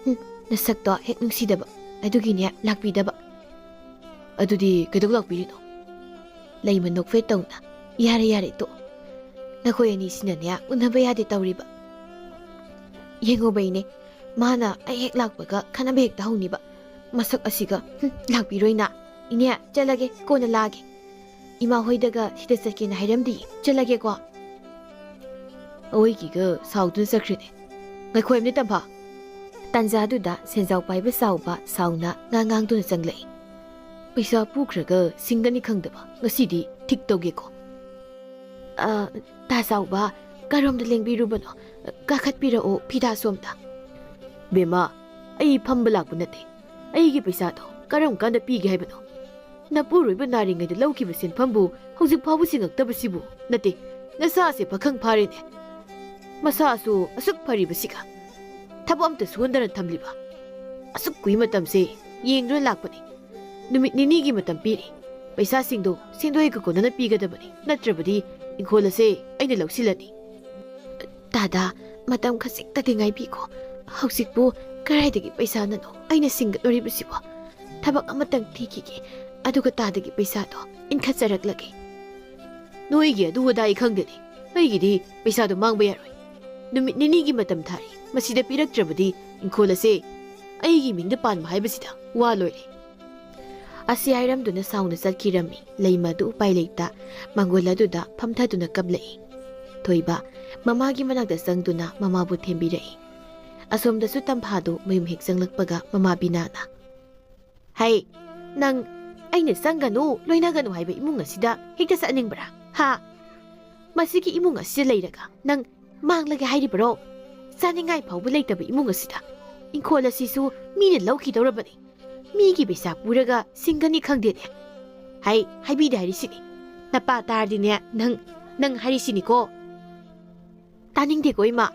ꯍꯨꯝ, ꯅꯁꯛꯇꯣ ꯍꯦꯛ ꯅꯨꯡꯁꯤꯗꯕ꯫ ꯑꯗꯨꯒꯤꯅꯦ ꯂꯥꯛꯄꯤꯗꯕ꯫ ꯑꯗꯨꯗꯤ ꯀꯩꯗꯧ ꯂꯥꯛꯄꯤꯔꯤꯅꯣ? ꯂꯩꯃ ꯅꯣꯛꯐꯦꯠ ꯇꯧꯅ꯫ ꯌꯥꯔꯦ, ꯌꯥꯔꯦ, ꯇꯣꯛꯑꯣ꯫ ꯅꯈꯣꯏ ꯑꯅꯤꯁꯤꯅꯅꯦ ꯎꯅꯕ ꯌꯥꯗꯦ ꯇꯧꯔꯤꯕ꯫ ꯌꯦꯡꯉꯣꯕ ꯏꯅꯦ, ꯃꯥꯅ ꯑꯩ ꯍꯦꯛ ꯂꯥꯛꯄꯒ ꯈꯠꯅꯕ ꯍꯦꯛꯇ ꯍꯧꯅꯤꯕ꯫ ꯃꯁꯛ ꯑꯁꯤꯒ, ꯍꯨꯝ, ꯂꯥꯛꯄꯤꯔꯣꯏꯅ꯫ ꯏꯅꯦ, ꯆꯠꯂꯒꯦ, ꯀꯣꯟꯅ ꯂꯥꯛꯑꯒꯦ꯫ ꯏꯃꯥ ꯍꯣꯏꯗꯒ ꯁꯤꯗ ꯆꯠꯀꯦꯅ ꯍꯥꯏꯔꯝꯗꯤꯌꯦ꯫ ꯆꯠꯂꯒꯦꯀꯣ꯫ ꯑꯋꯣꯏꯒꯤꯒ ꯁꯥꯎꯗꯨꯅ ꯆꯠꯈ꯭ꯔꯦꯅꯦ꯫ ꯉꯥꯏꯈꯣ ꯍꯥꯏꯕꯅꯤ ꯇꯝꯐꯥ꯫ ꯇꯥꯟꯖꯥꯗꯨꯗ ꯁꯦꯟꯖꯥꯎ ꯄꯥꯏꯕ ꯆꯥꯎꯕ ꯁꯥꯎꯅ ꯉꯥ ꯉꯥꯡꯗꯨꯅ ꯆꯪꯂꯛꯏ꯫ ꯄꯩꯁꯥ ꯄꯨꯈ꯭ꯔꯒ ꯁꯤꯡꯒꯅꯤ ꯈꯪꯗꯕ, ꯉꯁꯤꯗꯤ ꯊꯤꯛ ꯇꯧꯒꯦꯀꯣ꯫ ꯑ, ꯇꯥ ꯆꯥꯎꯕ, ꯀꯔꯣꯝꯗ ꯂꯦꯡꯕꯤꯔꯨꯕꯅꯣ? ꯀꯥꯈꯠꯄꯤꯔꯛꯑꯣ, ꯐꯤꯗꯥ ꯁꯣꯝꯗ꯫ ꯕꯦꯝꯃ, ꯑꯩ ꯐꯝꯕ ꯂꯥꯛꯄ ꯅꯠꯇꯦ꯫ ꯑꯩꯒꯤ ꯄꯩꯁꯥꯗꯣ ꯀꯔꯝ ꯀꯥꯟꯗ ꯄꯤꯒꯦ ꯍꯥꯏꯕꯅꯣ? ꯅꯄꯨꯔꯣꯏꯕ ꯅꯥꯔꯤꯉꯩꯗ ꯂꯧꯈꯤꯕ ꯁꯦꯟꯐꯝꯕꯨ ꯍꯧꯖꯤꯛ ꯐꯥꯎꯕ ꯁꯤꯡꯉꯛꯇꯕꯁꯤꯕꯨ? ꯅꯠꯇꯦ, ꯅꯁꯥꯁꯦ ꯄꯥꯈꯪ ꯐꯥꯔꯦꯅꯦ꯫ ꯃꯁꯥꯁꯨ ꯑꯁꯨꯛ ꯐꯔꯤꯕꯁꯤꯒ ꯊꯕꯛ ꯑꯝꯇ ꯁꯨꯍꯟꯗꯅ ꯊꯝꯂꯤꯕ꯫ ꯑꯁꯨꯛ ꯀꯨꯏ ꯃꯇꯝꯁꯦ ꯌꯦꯡꯗꯨꯅ ꯂꯥꯛꯄꯅꯤ꯫ ꯅꯨꯃꯤꯠ ꯅꯤꯅꯤꯒꯤ ꯃꯇꯝ ꯄꯤꯔꯤ꯫ ꯄꯩꯁꯥꯁꯤꯡꯗꯣ ꯁꯦꯟꯗꯣꯏꯒ ꯀꯣꯟꯅꯅ ꯄꯤꯒꯗꯕꯅꯤ, ꯅꯠꯇ꯭ꯔꯕꯗꯤ ꯏꯪꯈꯣꯜ ꯑꯁꯦ ꯑꯩꯅ ꯂꯧꯁꯤꯜꯂꯅꯤ꯫ ꯇꯥꯗ, ꯃꯇꯝ ꯈꯖꯤꯛꯇꯗꯤ ꯉꯥꯏꯕꯤꯈꯣ꯫ ꯍꯧꯖꯤꯛꯄꯨ ꯀꯗꯥꯏꯗꯒꯤ ꯄꯩꯁꯥꯅꯅꯣ ꯑꯩꯅ ꯁꯤꯡꯒꯗꯧꯔꯤꯕꯁꯤꯕꯣ? ꯊꯕꯛ ꯑꯃꯇꯪ ꯊꯤꯈꯤꯒꯦ, ꯑꯗꯨꯒ ꯇꯥꯗꯒꯤ ꯄꯩꯁꯥꯗꯣ ꯏꯟꯈꯠꯆꯔꯛꯂꯒꯦ꯫ ꯅꯣꯏꯒꯤ ꯑꯗꯨ ꯑꯗꯥ ꯑꯩ ꯈꯪꯗꯦꯅꯦ꯫ ꯑꯩꯒꯤꯗꯤ ꯄꯩꯁꯥꯗꯣ ꯃꯥꯡꯕ ꯌꯥꯔꯣꯏ꯫ ꯅꯨꯃꯤꯠ ꯅꯤꯅꯤꯒꯤ ꯃꯇꯝ ꯊꯥꯔꯤ꯫ ꯃꯁꯤꯗ ꯄꯤꯔꯛꯇ꯭ꯔꯕꯗꯤ ꯏꯪꯈꯣꯜ ꯑꯁꯦ ꯑꯩꯒꯤ ꯃꯤꯡꯗ ꯄꯥꯟꯕ ꯍꯥꯏꯕꯁꯤꯗ ꯋꯥ ꯂꯣꯏꯔꯦ꯫ ꯑꯁꯤ ꯍꯥꯏꯔꯝꯗꯨꯅ ꯁꯥꯎꯅ ꯆꯠꯈꯤꯔꯝꯃꯤ꯫ ꯂꯩꯃꯗꯨ ꯎꯄꯥꯏ ꯂꯩꯇ ꯃꯥꯡꯒꯣꯜ ꯑꯗꯨꯗ ꯐꯝꯊꯗꯨꯅ ꯀꯞꯂꯛꯏ꯫ ꯊꯣꯏꯕ ꯃꯃꯥꯒꯤ ꯃꯅꯥꯛꯇ ꯆꯪꯗꯨꯅ ꯃꯃꯥꯕꯨ ꯊꯦꯝꯕꯤꯔꯛꯏ꯫ ꯑꯁꯣꯝꯗꯁꯨ ꯇꯝꯐꯥꯗꯨ ꯃꯌꯨꯝ ꯍꯦꯛ ꯆꯪꯂꯛꯄꯒ ꯃꯃꯥ ꯕꯤꯅꯥꯅ, "ꯍꯩ, ꯅꯪ ꯑꯩꯅ ꯆꯪꯒꯅꯨ, ꯂꯣꯏꯅꯒꯅꯨ ꯍꯥꯏꯕ ꯏꯃꯨꯡ ꯑꯁꯤꯗ ꯍꯦꯛꯇ ꯆꯠꯅꯤꯡꯕ꯭ꯔꯥ? ꯍꯥ? ꯃꯁꯤꯒꯤ ꯏꯃꯨꯡ ꯑꯁꯤꯗ ꯂꯩꯔꯒ ꯅꯪ ꯃꯥꯡꯂꯒꯦ ꯍꯥꯏꯔꯤꯕꯔꯣ? ꯆꯥꯅꯤꯡꯉꯥꯏ ꯐꯥꯎꯕ ꯂꯩꯇꯕ ꯏꯃꯨꯡ ꯑꯁꯤꯗ ꯏꯪꯈꯣꯜ ꯑꯁꯤꯁꯨ ꯃꯤꯅ ꯂꯧꯈꯤꯗꯧꯔꯕꯅꯤ꯫ ꯃꯤꯒꯤ ꯄꯩꯁꯥ ꯄꯨꯔꯒ ꯁꯤꯡꯒꯅꯤ ꯈꯪꯗꯦꯅꯦ꯫ ꯍꯩ, ꯍꯥꯏꯕꯤꯗꯦ ꯍꯥꯏꯔꯤꯁꯤꯅꯤ꯫ ꯅꯄꯥ ꯇꯥꯔꯗꯤꯅꯦ, ꯅꯪ, ꯅꯪ ꯍꯥꯏꯔꯤꯁꯤꯅꯤꯀꯣ꯫ ꯇꯥꯅꯤꯡꯗꯦꯀꯣ, ꯏꯃꯥ꯫"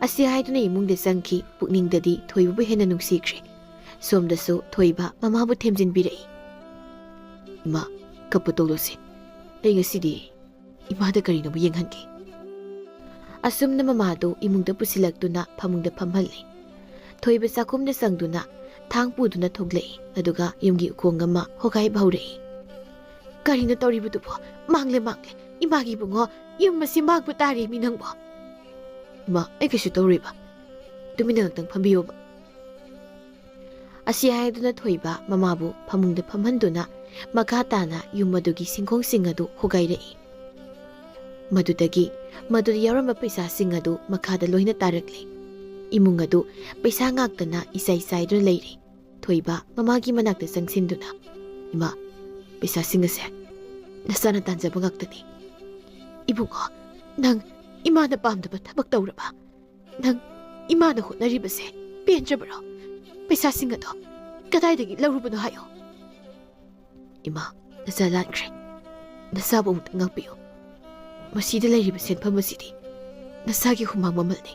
ꯑꯁꯤ ꯍꯥꯏꯗꯨꯅ ꯏꯃꯨꯡꯗ ꯆꯪꯈꯤ꯫ ꯄꯨꯛꯅꯤꯡꯗꯗꯤ ꯊꯣꯏꯕꯕꯨ ꯍꯦꯟꯅ ꯅꯨꯡꯁꯤꯈ꯭ꯔꯦ꯫ ꯁꯣꯝꯗꯁꯨ ꯊꯣꯏꯕ ꯃꯃꯥꯕꯨ ꯊꯦꯝꯖꯤꯟꯕꯤꯔꯛꯏ꯫ "ꯏꯃꯥ, ꯀꯞꯄ ꯇꯣꯛꯂꯣꯁꯦ꯫ ꯑꯩ ꯉꯁꯤꯗꯤ ꯏꯃꯥꯗ ꯀꯔꯤꯅꯣꯕꯨ ꯌꯦꯡꯍꯟꯒꯦ꯫ ꯑꯁꯨꯝꯅ ꯃꯃꯥꯗꯨ ꯏꯃꯨꯡꯗ ꯄꯨꯁꯤꯜꯂꯛꯇꯨꯅ ꯐꯃꯨꯡꯗ ꯐꯝꯍꯜꯂꯤ꯫ ꯊꯣꯏꯕ ꯆꯥꯛꯈꯨꯝꯗ ꯆꯪꯗꯨꯅ ꯊꯥꯡ ꯄꯨꯗꯨꯅ ꯊꯣꯛꯂꯛꯏ꯫ ꯑꯗꯨꯒ ꯌꯨꯝꯒꯤ ꯎꯈꯣꯡ ꯑꯃ ꯍꯣꯒꯥꯏꯕ ꯍꯧꯔꯛꯏ꯫ "ꯀꯔꯤꯅꯣ ꯇꯧꯔꯤꯕꯗꯨꯕꯣ? ꯃꯥꯡꯂꯦ, ꯃꯥꯡꯂꯦ! ꯏꯃꯥꯒꯤ ꯏꯕꯨꯡꯉꯣ, ꯌꯨꯝ ꯑꯁꯤ ꯃꯥꯡꯕ ꯇꯥꯔꯦ ꯃꯤ ꯅꯪꯕꯣ!" "ꯏꯃꯥ, ꯑꯩ ꯀꯩꯁꯨ ꯇꯧꯔꯣꯏꯕ꯫ ꯇꯨꯃꯤꯟꯅ ꯉꯥꯛꯇꯪ ꯐꯝꯕꯤꯌꯣꯕ꯫" ꯑꯁꯤ ꯍꯥꯏꯗꯨꯅ ꯊꯣꯏꯕ ꯃꯃꯥꯕꯨ ꯐꯃꯨꯡꯗ ꯐꯝꯍꯟꯗꯨꯅ ꯃꯈꯥ ꯇꯥꯅ ꯌꯨꯝ ꯑꯗꯨꯒꯤ ꯁꯤꯡꯈꯣꯡꯁꯤꯡ ꯑꯗꯨ ꯍꯣꯒꯥꯏꯔꯛꯏ꯫ ꯃꯗꯨꯗꯒꯤ ꯃꯗꯨꯗ ꯌꯥꯎꯔꯝꯕ ꯄꯩꯁꯥꯁꯤꯡ ꯑꯗꯨ ꯃꯈꯥꯗ ꯂꯣꯏꯅ ꯇꯥꯔꯛꯂꯦ꯫ ꯏꯃꯨꯡ ꯑꯗꯨ ꯄꯩꯁꯥ ꯉꯥꯛꯇꯅ ꯏꯆꯥꯏ ꯆꯥꯏꯗꯨꯅ ꯂꯩꯔꯦ꯫ ꯊꯣꯏꯕ ꯃꯃꯥꯒꯤ ꯃꯅꯥꯛꯇ ꯆꯪꯁꯤꯟꯗꯨꯅ, "ꯏꯃꯥ, ꯄꯩꯁꯥꯁꯤꯡ ꯑꯁꯦ ꯅꯁꯥꯅ ꯇꯥꯟꯖꯕ ꯉꯥꯛꯇꯅꯤ꯫ ꯏꯕꯨꯡꯉꯣ, ꯅꯪ ꯏꯃꯥꯅ ꯄꯥꯝꯗꯕ ꯊꯕꯛ ꯇꯧꯔꯕ? ꯅꯪ ꯏꯃꯥꯅ ꯍꯣꯠꯅꯔꯤꯕꯁꯦ ꯄꯦꯟꯗ꯭ꯔꯕ꯭ꯔꯣ? ꯄꯩꯁꯥꯁꯤꯡ ꯑꯗꯣ ꯀꯗꯥꯏꯗꯒꯤ ꯂꯧꯔꯨꯕꯅꯣ ꯍꯥꯏꯌꯣ꯫" "ꯏꯃꯥ, ꯅꯆꯥ ꯂꯥꯟꯈ꯭ꯔꯦ꯫ ꯅꯆꯥꯕꯨ ꯑꯃꯨꯛꯇ ꯉꯥꯛꯄꯤꯌꯨ꯫ ꯃꯁꯤꯗ ꯂꯩꯔꯤꯕ ꯁꯦꯟꯐꯝ ꯑꯁꯤꯗꯤ ꯅꯆꯥꯒꯤ ꯍꯨꯃꯥꯡ ꯃꯃꯜꯅꯤ꯫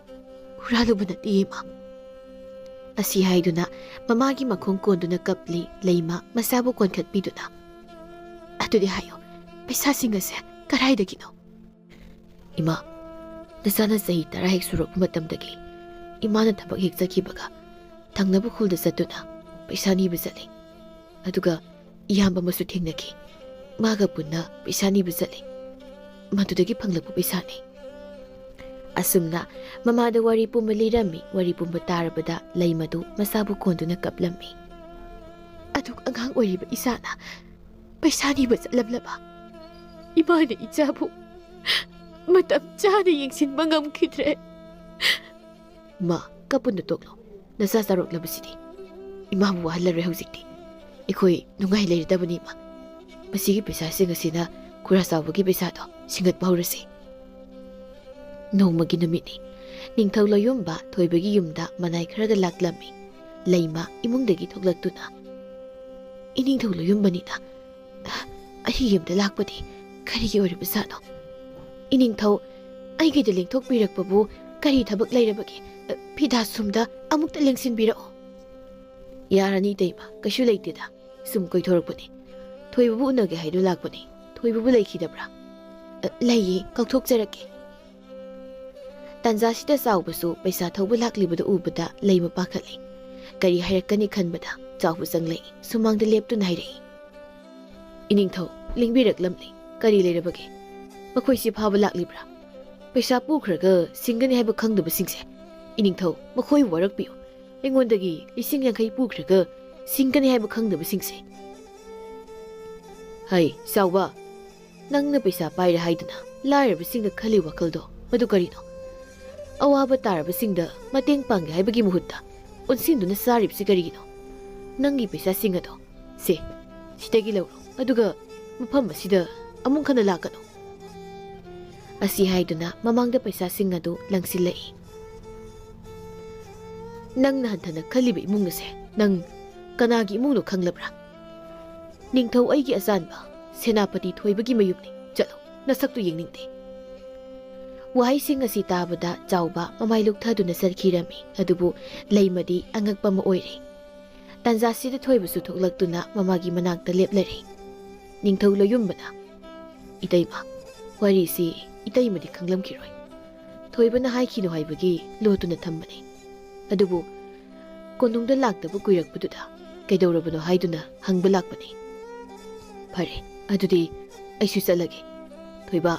ꯍꯨꯔꯥꯜꯂꯨꯕ ꯅꯠꯇꯦ, ꯏꯃꯥ꯫" ꯑꯁꯤ ꯍꯥꯏꯗꯨꯅ ꯃꯃꯥꯒꯤ ꯃꯈꯣꯡ ꯀꯣꯟꯗꯨꯅ ꯀꯞꯂꯤ ꯂꯩꯃ ꯃꯆꯥꯕꯨ ꯀꯣꯟꯈꯠꯄꯤꯗꯨꯅ꯫ "ꯑꯗꯨꯗꯤ ꯍꯥꯏꯌꯨ, ꯄꯩꯁꯥꯁꯤꯡ ꯑꯁꯦ ꯀꯗꯥꯏꯗꯒꯤꯅꯣ?" "ꯏꯃꯥ, ꯅꯆꯥꯅ ꯆꯍꯤ ꯇꯔꯥ ꯍꯦꯛ ꯁꯨꯔꯛꯄ ꯃꯇꯝꯗꯒꯤ ꯏꯃꯥꯅ ꯊꯕꯛ ꯍꯦꯛ ꯆꯠꯈꯤꯕꯒ ꯊꯪꯅꯕ ꯈꯨꯜꯗ ꯆꯠꯇꯨꯅ ꯄꯩꯁꯥ ꯅꯤꯕ ꯆꯠꯂꯤ꯫ ꯑꯗꯨꯒ ꯏꯌꯥꯝꯕ ꯑꯃꯁꯨ ꯊꯦꯡꯅꯈꯤ꯫ ꯃꯥꯒ ꯄꯨꯟꯅ ꯄꯩꯁꯥ ꯅꯤꯕ ꯆꯠꯂꯤ꯫ ꯃꯗꯨꯗꯒꯤ ꯐꯪꯂꯛꯄ ꯄꯩꯁꯥꯅꯤ꯫" ꯑꯁꯨꯝꯅ ꯃꯃꯥꯗ ꯋꯥꯔꯤ ꯄꯨꯝꯕ ꯂꯤꯔꯝꯃꯤ꯫ ꯋꯥꯔꯤ ꯄꯨꯝꯕ ꯇꯥꯔꯕꯗ ꯂꯩꯃꯗꯨ ꯃꯆꯥꯕꯨ ꯀꯣꯟꯗꯨꯅ ꯀꯞꯂꯝꯃꯤ꯫ "ꯑꯗꯨꯛ ꯑꯉꯥꯡ ꯑꯣꯏꯔꯤꯕ ꯏꯆꯥꯅ ꯄꯩꯁꯥ ꯅꯤꯕ ꯆꯠꯂꯝꯂꯕ? ꯏꯃꯥꯅ ꯏꯆꯥꯕꯨ ꯃꯇꯝ ꯆꯥꯅ ꯌꯦꯡꯁꯤꯟꯕ ꯉꯝꯈꯤꯗ꯭ꯔꯦ꯫" "ꯃꯥ, ꯀꯞꯄꯨꯅ ꯇꯣꯛꯂꯣ꯫ ꯅꯆꯥ ꯆꯥꯎꯔꯛꯂꯕꯁꯤꯗꯤ꯫ ꯏꯃꯥꯕꯨ ꯋꯥꯍꯜꯂꯔꯣꯏ ꯍꯧꯖꯤꯛꯇꯤ꯫ ꯑꯩꯈꯣꯏ ꯅꯨꯡꯉꯥꯏ ꯂꯩꯔꯗꯕꯅꯤ, ꯏꯃꯥ꯫ ꯃꯁꯤꯒꯤ ꯄꯩꯁꯥꯁꯤꯡ ꯑꯁꯤꯅ ꯈꯨꯔꯥ ꯆꯥꯎꯕꯒꯤ ꯄꯩꯁꯥꯗꯣ ꯁꯤꯡꯒꯠꯄ ꯍꯧꯔꯁꯤ꯫" ꯅꯣꯡꯃꯒꯤ ꯅꯨꯃꯤꯠꯅꯤ꯫ ꯅꯤꯡꯊꯧ ꯂꯣꯌꯨꯝꯕ ꯊꯣꯏꯕꯒꯤ ꯌꯨꯝꯗ ꯃꯅꯥꯏ ꯈꯔꯒ ꯂꯥꯛꯂꯝꯃꯤ꯫ ꯂꯩꯃ ꯏꯃꯨꯡꯗꯒꯤ ꯊꯣꯛꯂꯛꯇꯨꯅ, "ꯏꯅꯤꯡꯊꯧ ꯂꯣꯌꯨꯝꯕꯅꯤꯅ ꯑꯩꯒꯤ ꯌꯨꯝꯗ ꯂꯥꯛꯄꯗꯤ ꯀꯔꯤꯒꯤ ꯑꯣꯏꯔꯤꯕꯖꯥꯠꯅꯣ? ꯏꯅꯤꯡꯊꯧ, ꯑꯩꯒꯤꯗ ꯂꯦꯡꯊꯣꯛꯄꯤꯔꯛꯄꯕꯨ ꯀꯔꯤ ꯊꯕꯛ ꯂꯩꯔꯕꯒꯦ? ꯐꯤꯗꯥ ꯁꯨꯝꯗ ꯑꯃꯨꯛꯇ ꯂꯦꯡꯁꯤꯟꯕꯤꯔꯛꯑꯣ꯫" "ꯌꯥꯔꯅꯤ, ꯏꯇꯩꯃ, ꯀꯩꯁꯨ ꯂꯩꯇꯦꯗ꯫ ꯁꯨꯝ ꯀꯣꯏꯊꯣꯔꯛꯄꯅꯤ꯫ ꯊꯣꯏꯕꯕꯨ ꯎꯅꯒꯦ ꯍꯥꯏꯗꯨ ꯂꯥꯛꯄꯅꯤ꯫ ꯊꯣꯏꯕꯕꯨ ꯂꯩꯈꯤꯗꯕ꯭ꯔꯥ? ꯑ, ꯂꯩꯌꯦ, ꯀꯥꯎꯊꯣꯛꯆꯔꯛꯀꯦ꯫ ꯇꯥꯟꯖꯥꯁꯤꯗ ꯆꯥꯎꯕꯁꯨ ꯄꯩꯁꯥ ꯊꯧꯕ ꯂꯥꯛꯂꯤꯕꯗꯨ ꯎꯕꯗ ꯂꯩꯃ ꯄꯥꯈꯠꯂꯤ꯫ ꯀꯔꯤ ꯍꯥꯏꯔꯛꯀꯅꯤ ꯈꯟꯕꯗ ꯆꯥꯎꯕ ꯆꯪꯂꯛꯏ꯫ ꯁꯨꯃꯥꯡꯗ ꯂꯦꯞꯇꯨꯅ ꯍꯥꯏꯔꯛꯏ, "ꯏꯅꯤꯡꯊꯧ, ꯂꯦꯡꯕꯤꯔꯛꯂꯝꯂꯤ꯫ ꯀꯔꯤ ꯂꯩꯔꯕꯒꯦ? ꯃꯈꯣꯏꯁꯤ ꯐꯥꯕ ꯂꯥꯛꯂꯤꯕ꯭ꯔꯥ? ꯄꯩꯁꯥ ꯄꯨꯈ꯭ꯔꯒ ꯁꯤꯡꯒꯅꯤ ꯍꯥꯏꯕ ꯈꯪꯗꯕꯁꯤꯡꯁꯦ꯫ ꯏꯅꯤꯡꯊꯧ, ꯃꯈꯣꯏ ꯋꯥꯔꯛꯄꯤꯌꯨ꯫ ꯑꯩꯉꯣꯟꯗꯒꯤ ꯂꯤꯁꯤꯡ ꯌꯥꯡꯈꯩ ꯄꯨꯈ꯭ꯔꯒ ꯁꯤꯡꯒꯅꯤ ꯍꯥꯏꯕ ꯈꯪꯗꯕꯁꯤꯡꯁꯦ꯫" ꯍꯩ, ꯆꯥꯎꯕ, ꯅꯪꯅ ꯄꯩꯁꯥ ꯄꯥꯏꯔꯦ ꯍꯥꯏꯗꯨꯅ ꯂꯥꯏꯔꯕꯁꯤꯡꯅ ꯈꯜꯂꯤ ꯋꯥꯈꯜꯗꯣ ꯃꯗꯨ ꯀꯔꯤꯅꯣ? ꯑꯋꯥꯕ ꯇꯥꯔꯕꯁꯤꯡꯗ ꯃꯇꯦꯡ ꯄꯥꯡꯒꯦ ꯍꯥꯏꯕꯒꯤ ꯃꯍꯨꯠꯇ ꯑꯣꯟꯁꯤꯟꯗꯨꯅ ꯆꯥꯔꯤꯕꯁꯤ ꯀꯔꯤꯒꯤꯅꯣ? ꯅꯪꯒꯤ ꯄꯩꯁꯥꯁꯤꯡ ꯑꯗꯣ ꯁꯦ, ꯁꯤꯗꯒꯤ ꯂꯧꯔꯣ, ꯑꯗꯨꯒ ꯃꯐꯝ ꯑꯁꯤꯗ ꯑꯃꯨꯛ ꯍꯟꯅ ꯂꯥꯛꯀꯅꯨ꯫ ꯑꯁꯤ ꯍꯥꯏꯗꯨꯅ ꯃꯃꯥꯡꯗ ꯄꯩꯁꯥꯁꯤꯡ ꯑꯗꯨ ꯂꯪꯁꯤꯜꯂꯛꯏ꯫ ꯅꯪꯅ ꯍꯟꯊꯅ ꯈꯜꯂꯤꯕ ꯏꯃꯨꯡ ꯑꯁꯦ ꯅꯪ ꯀꯅꯥꯒꯤ ꯏꯃꯨꯡꯅꯣ ꯈꯪꯂꯕ꯭ꯔꯥ? ꯅꯤꯡꯊꯧ ꯑꯩꯒꯤ ꯑꯆꯥꯟꯕ ꯁꯦꯅꯥꯄꯇꯤ ꯊꯣꯏꯕꯒꯤ ꯃꯌꯨꯝꯅꯤ꯫ ꯆꯠꯂꯣ, ꯅꯁꯛꯇꯨ ꯌꯦꯡꯅꯤꯡꯗꯦ꯫ ꯋꯥꯍꯩꯁꯤꯡ ꯑꯁꯤ ꯇꯥꯕꯗ ꯆꯥꯎꯕ ꯃꯃꯥꯏ ꯂꯨꯛꯊꯗꯨꯅ ꯆꯠꯈꯤꯔꯝꯃꯤ꯫ ꯑꯗꯨꯕꯨ ꯂꯩꯃꯗꯤ ꯑꯉꯛꯄ ꯑꯃ ꯑꯣꯏꯔꯦ꯫ ꯇꯥꯟꯖꯥꯁꯤꯗ ꯊꯣꯏꯕꯁꯨ ꯊꯣꯛꯂꯛꯇꯨꯅ ꯃꯃꯥꯒꯤ ꯃꯅꯥꯛꯇ ꯂꯦꯞꯂꯔꯦ꯫ ꯅꯤꯡꯊꯧ ꯂꯣꯌꯨꯝꯕꯅ, "ꯏꯇꯩꯃ, ꯋꯥꯔꯤꯁꯤ ꯏꯇꯩꯃꯗꯤ ꯈꯪꯂꯝꯈꯤꯔꯣꯏ꯫ ꯊꯣꯏꯕꯅ ꯍꯥꯏꯈꯤꯅꯨ ꯍꯥꯏꯕꯒꯤ ꯂꯣꯠꯇꯨꯅ ꯊꯝꯕꯅꯤ꯫ ꯑꯗꯨꯕꯨ ꯀꯣꯅꯨꯡꯗ ꯂꯥꯛꯇꯕ ꯀꯨꯏꯔꯛꯄꯗꯨꯗ ꯀꯩꯗꯧꯔꯕꯅꯣ ꯍꯥꯏꯗꯨꯅ ꯍꯪꯕ ꯂꯥꯛꯄꯅꯤ꯫" "ꯐꯔꯦ, ꯑꯗꯨꯗꯤ ꯑꯩꯁꯨ ꯆꯠꯂꯒꯦ꯫ ꯊꯣꯏꯕ,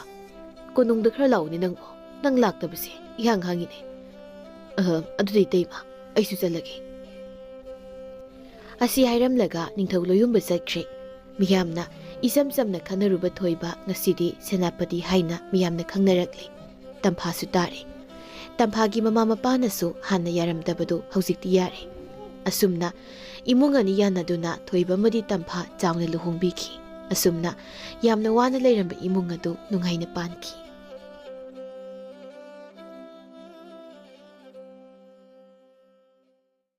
ꯀꯣꯅꯨꯡꯗ ꯈꯔ ꯂꯥꯛꯎꯅꯦ ꯅꯪꯕꯨ꯫ ꯅꯪ ꯂꯥꯛꯇꯕꯁꯦ ꯏꯍꯥꯡ ꯍꯥꯡꯉꯤꯅꯦ꯫ ꯑꯍ, ꯑꯗꯨꯗꯤ ꯏꯇꯩꯃ, ꯑꯩꯁꯨ ꯆꯠꯂꯒꯦ꯫" ꯑꯁꯤ ꯍꯥꯏꯔꯝꯂꯒ ꯅꯤꯡꯊꯧ ꯂꯣꯌꯨꯝꯕ ꯆꯠꯈ꯭ꯔꯦ꯫ ꯃꯤꯌꯥꯝꯅ ꯏꯆꯝ ꯆꯝꯅ ꯈꯟꯅꯔꯨꯕ ꯊꯣꯏꯕ ꯉꯁꯤꯗꯤ ꯁꯦꯅꯥꯄꯇꯤ ꯍꯥꯏꯅ ꯃꯤꯌꯥꯝꯅ ꯈꯪꯅꯔꯛꯂꯦ꯫ ꯇꯝꯐꯥꯁꯨ ꯇꯥꯔꯦ꯫ ꯇꯝꯐꯥꯒꯤ ꯃꯃꯥ ꯃꯄꯥꯅꯁꯨ ꯍꯥꯟꯅ ꯌꯥꯔꯝꯗꯕꯗꯨ ꯍꯧꯖꯤꯛꯇꯤ ꯌꯥꯔꯦ꯫ ꯑꯁꯨꯝꯅ ꯏꯃꯨꯡ ꯑꯅꯤ ꯌꯥꯅꯗꯨꯅ ꯊꯣꯏꯕ ꯑꯃꯗꯤ ꯇꯝꯐꯥ ꯆꯥꯎꯅ ꯂꯨꯍꯣꯡꯕꯤꯈꯤ꯫ ꯑꯁꯨꯝꯅ ꯌꯥꯝꯅ ꯋꯥꯅ ꯂꯩꯔꯝꯕ ꯏꯃꯨꯡ ꯑꯗꯨ ꯅꯨꯡꯉꯥꯏꯅ ꯄꯥꯟꯈꯤ꯫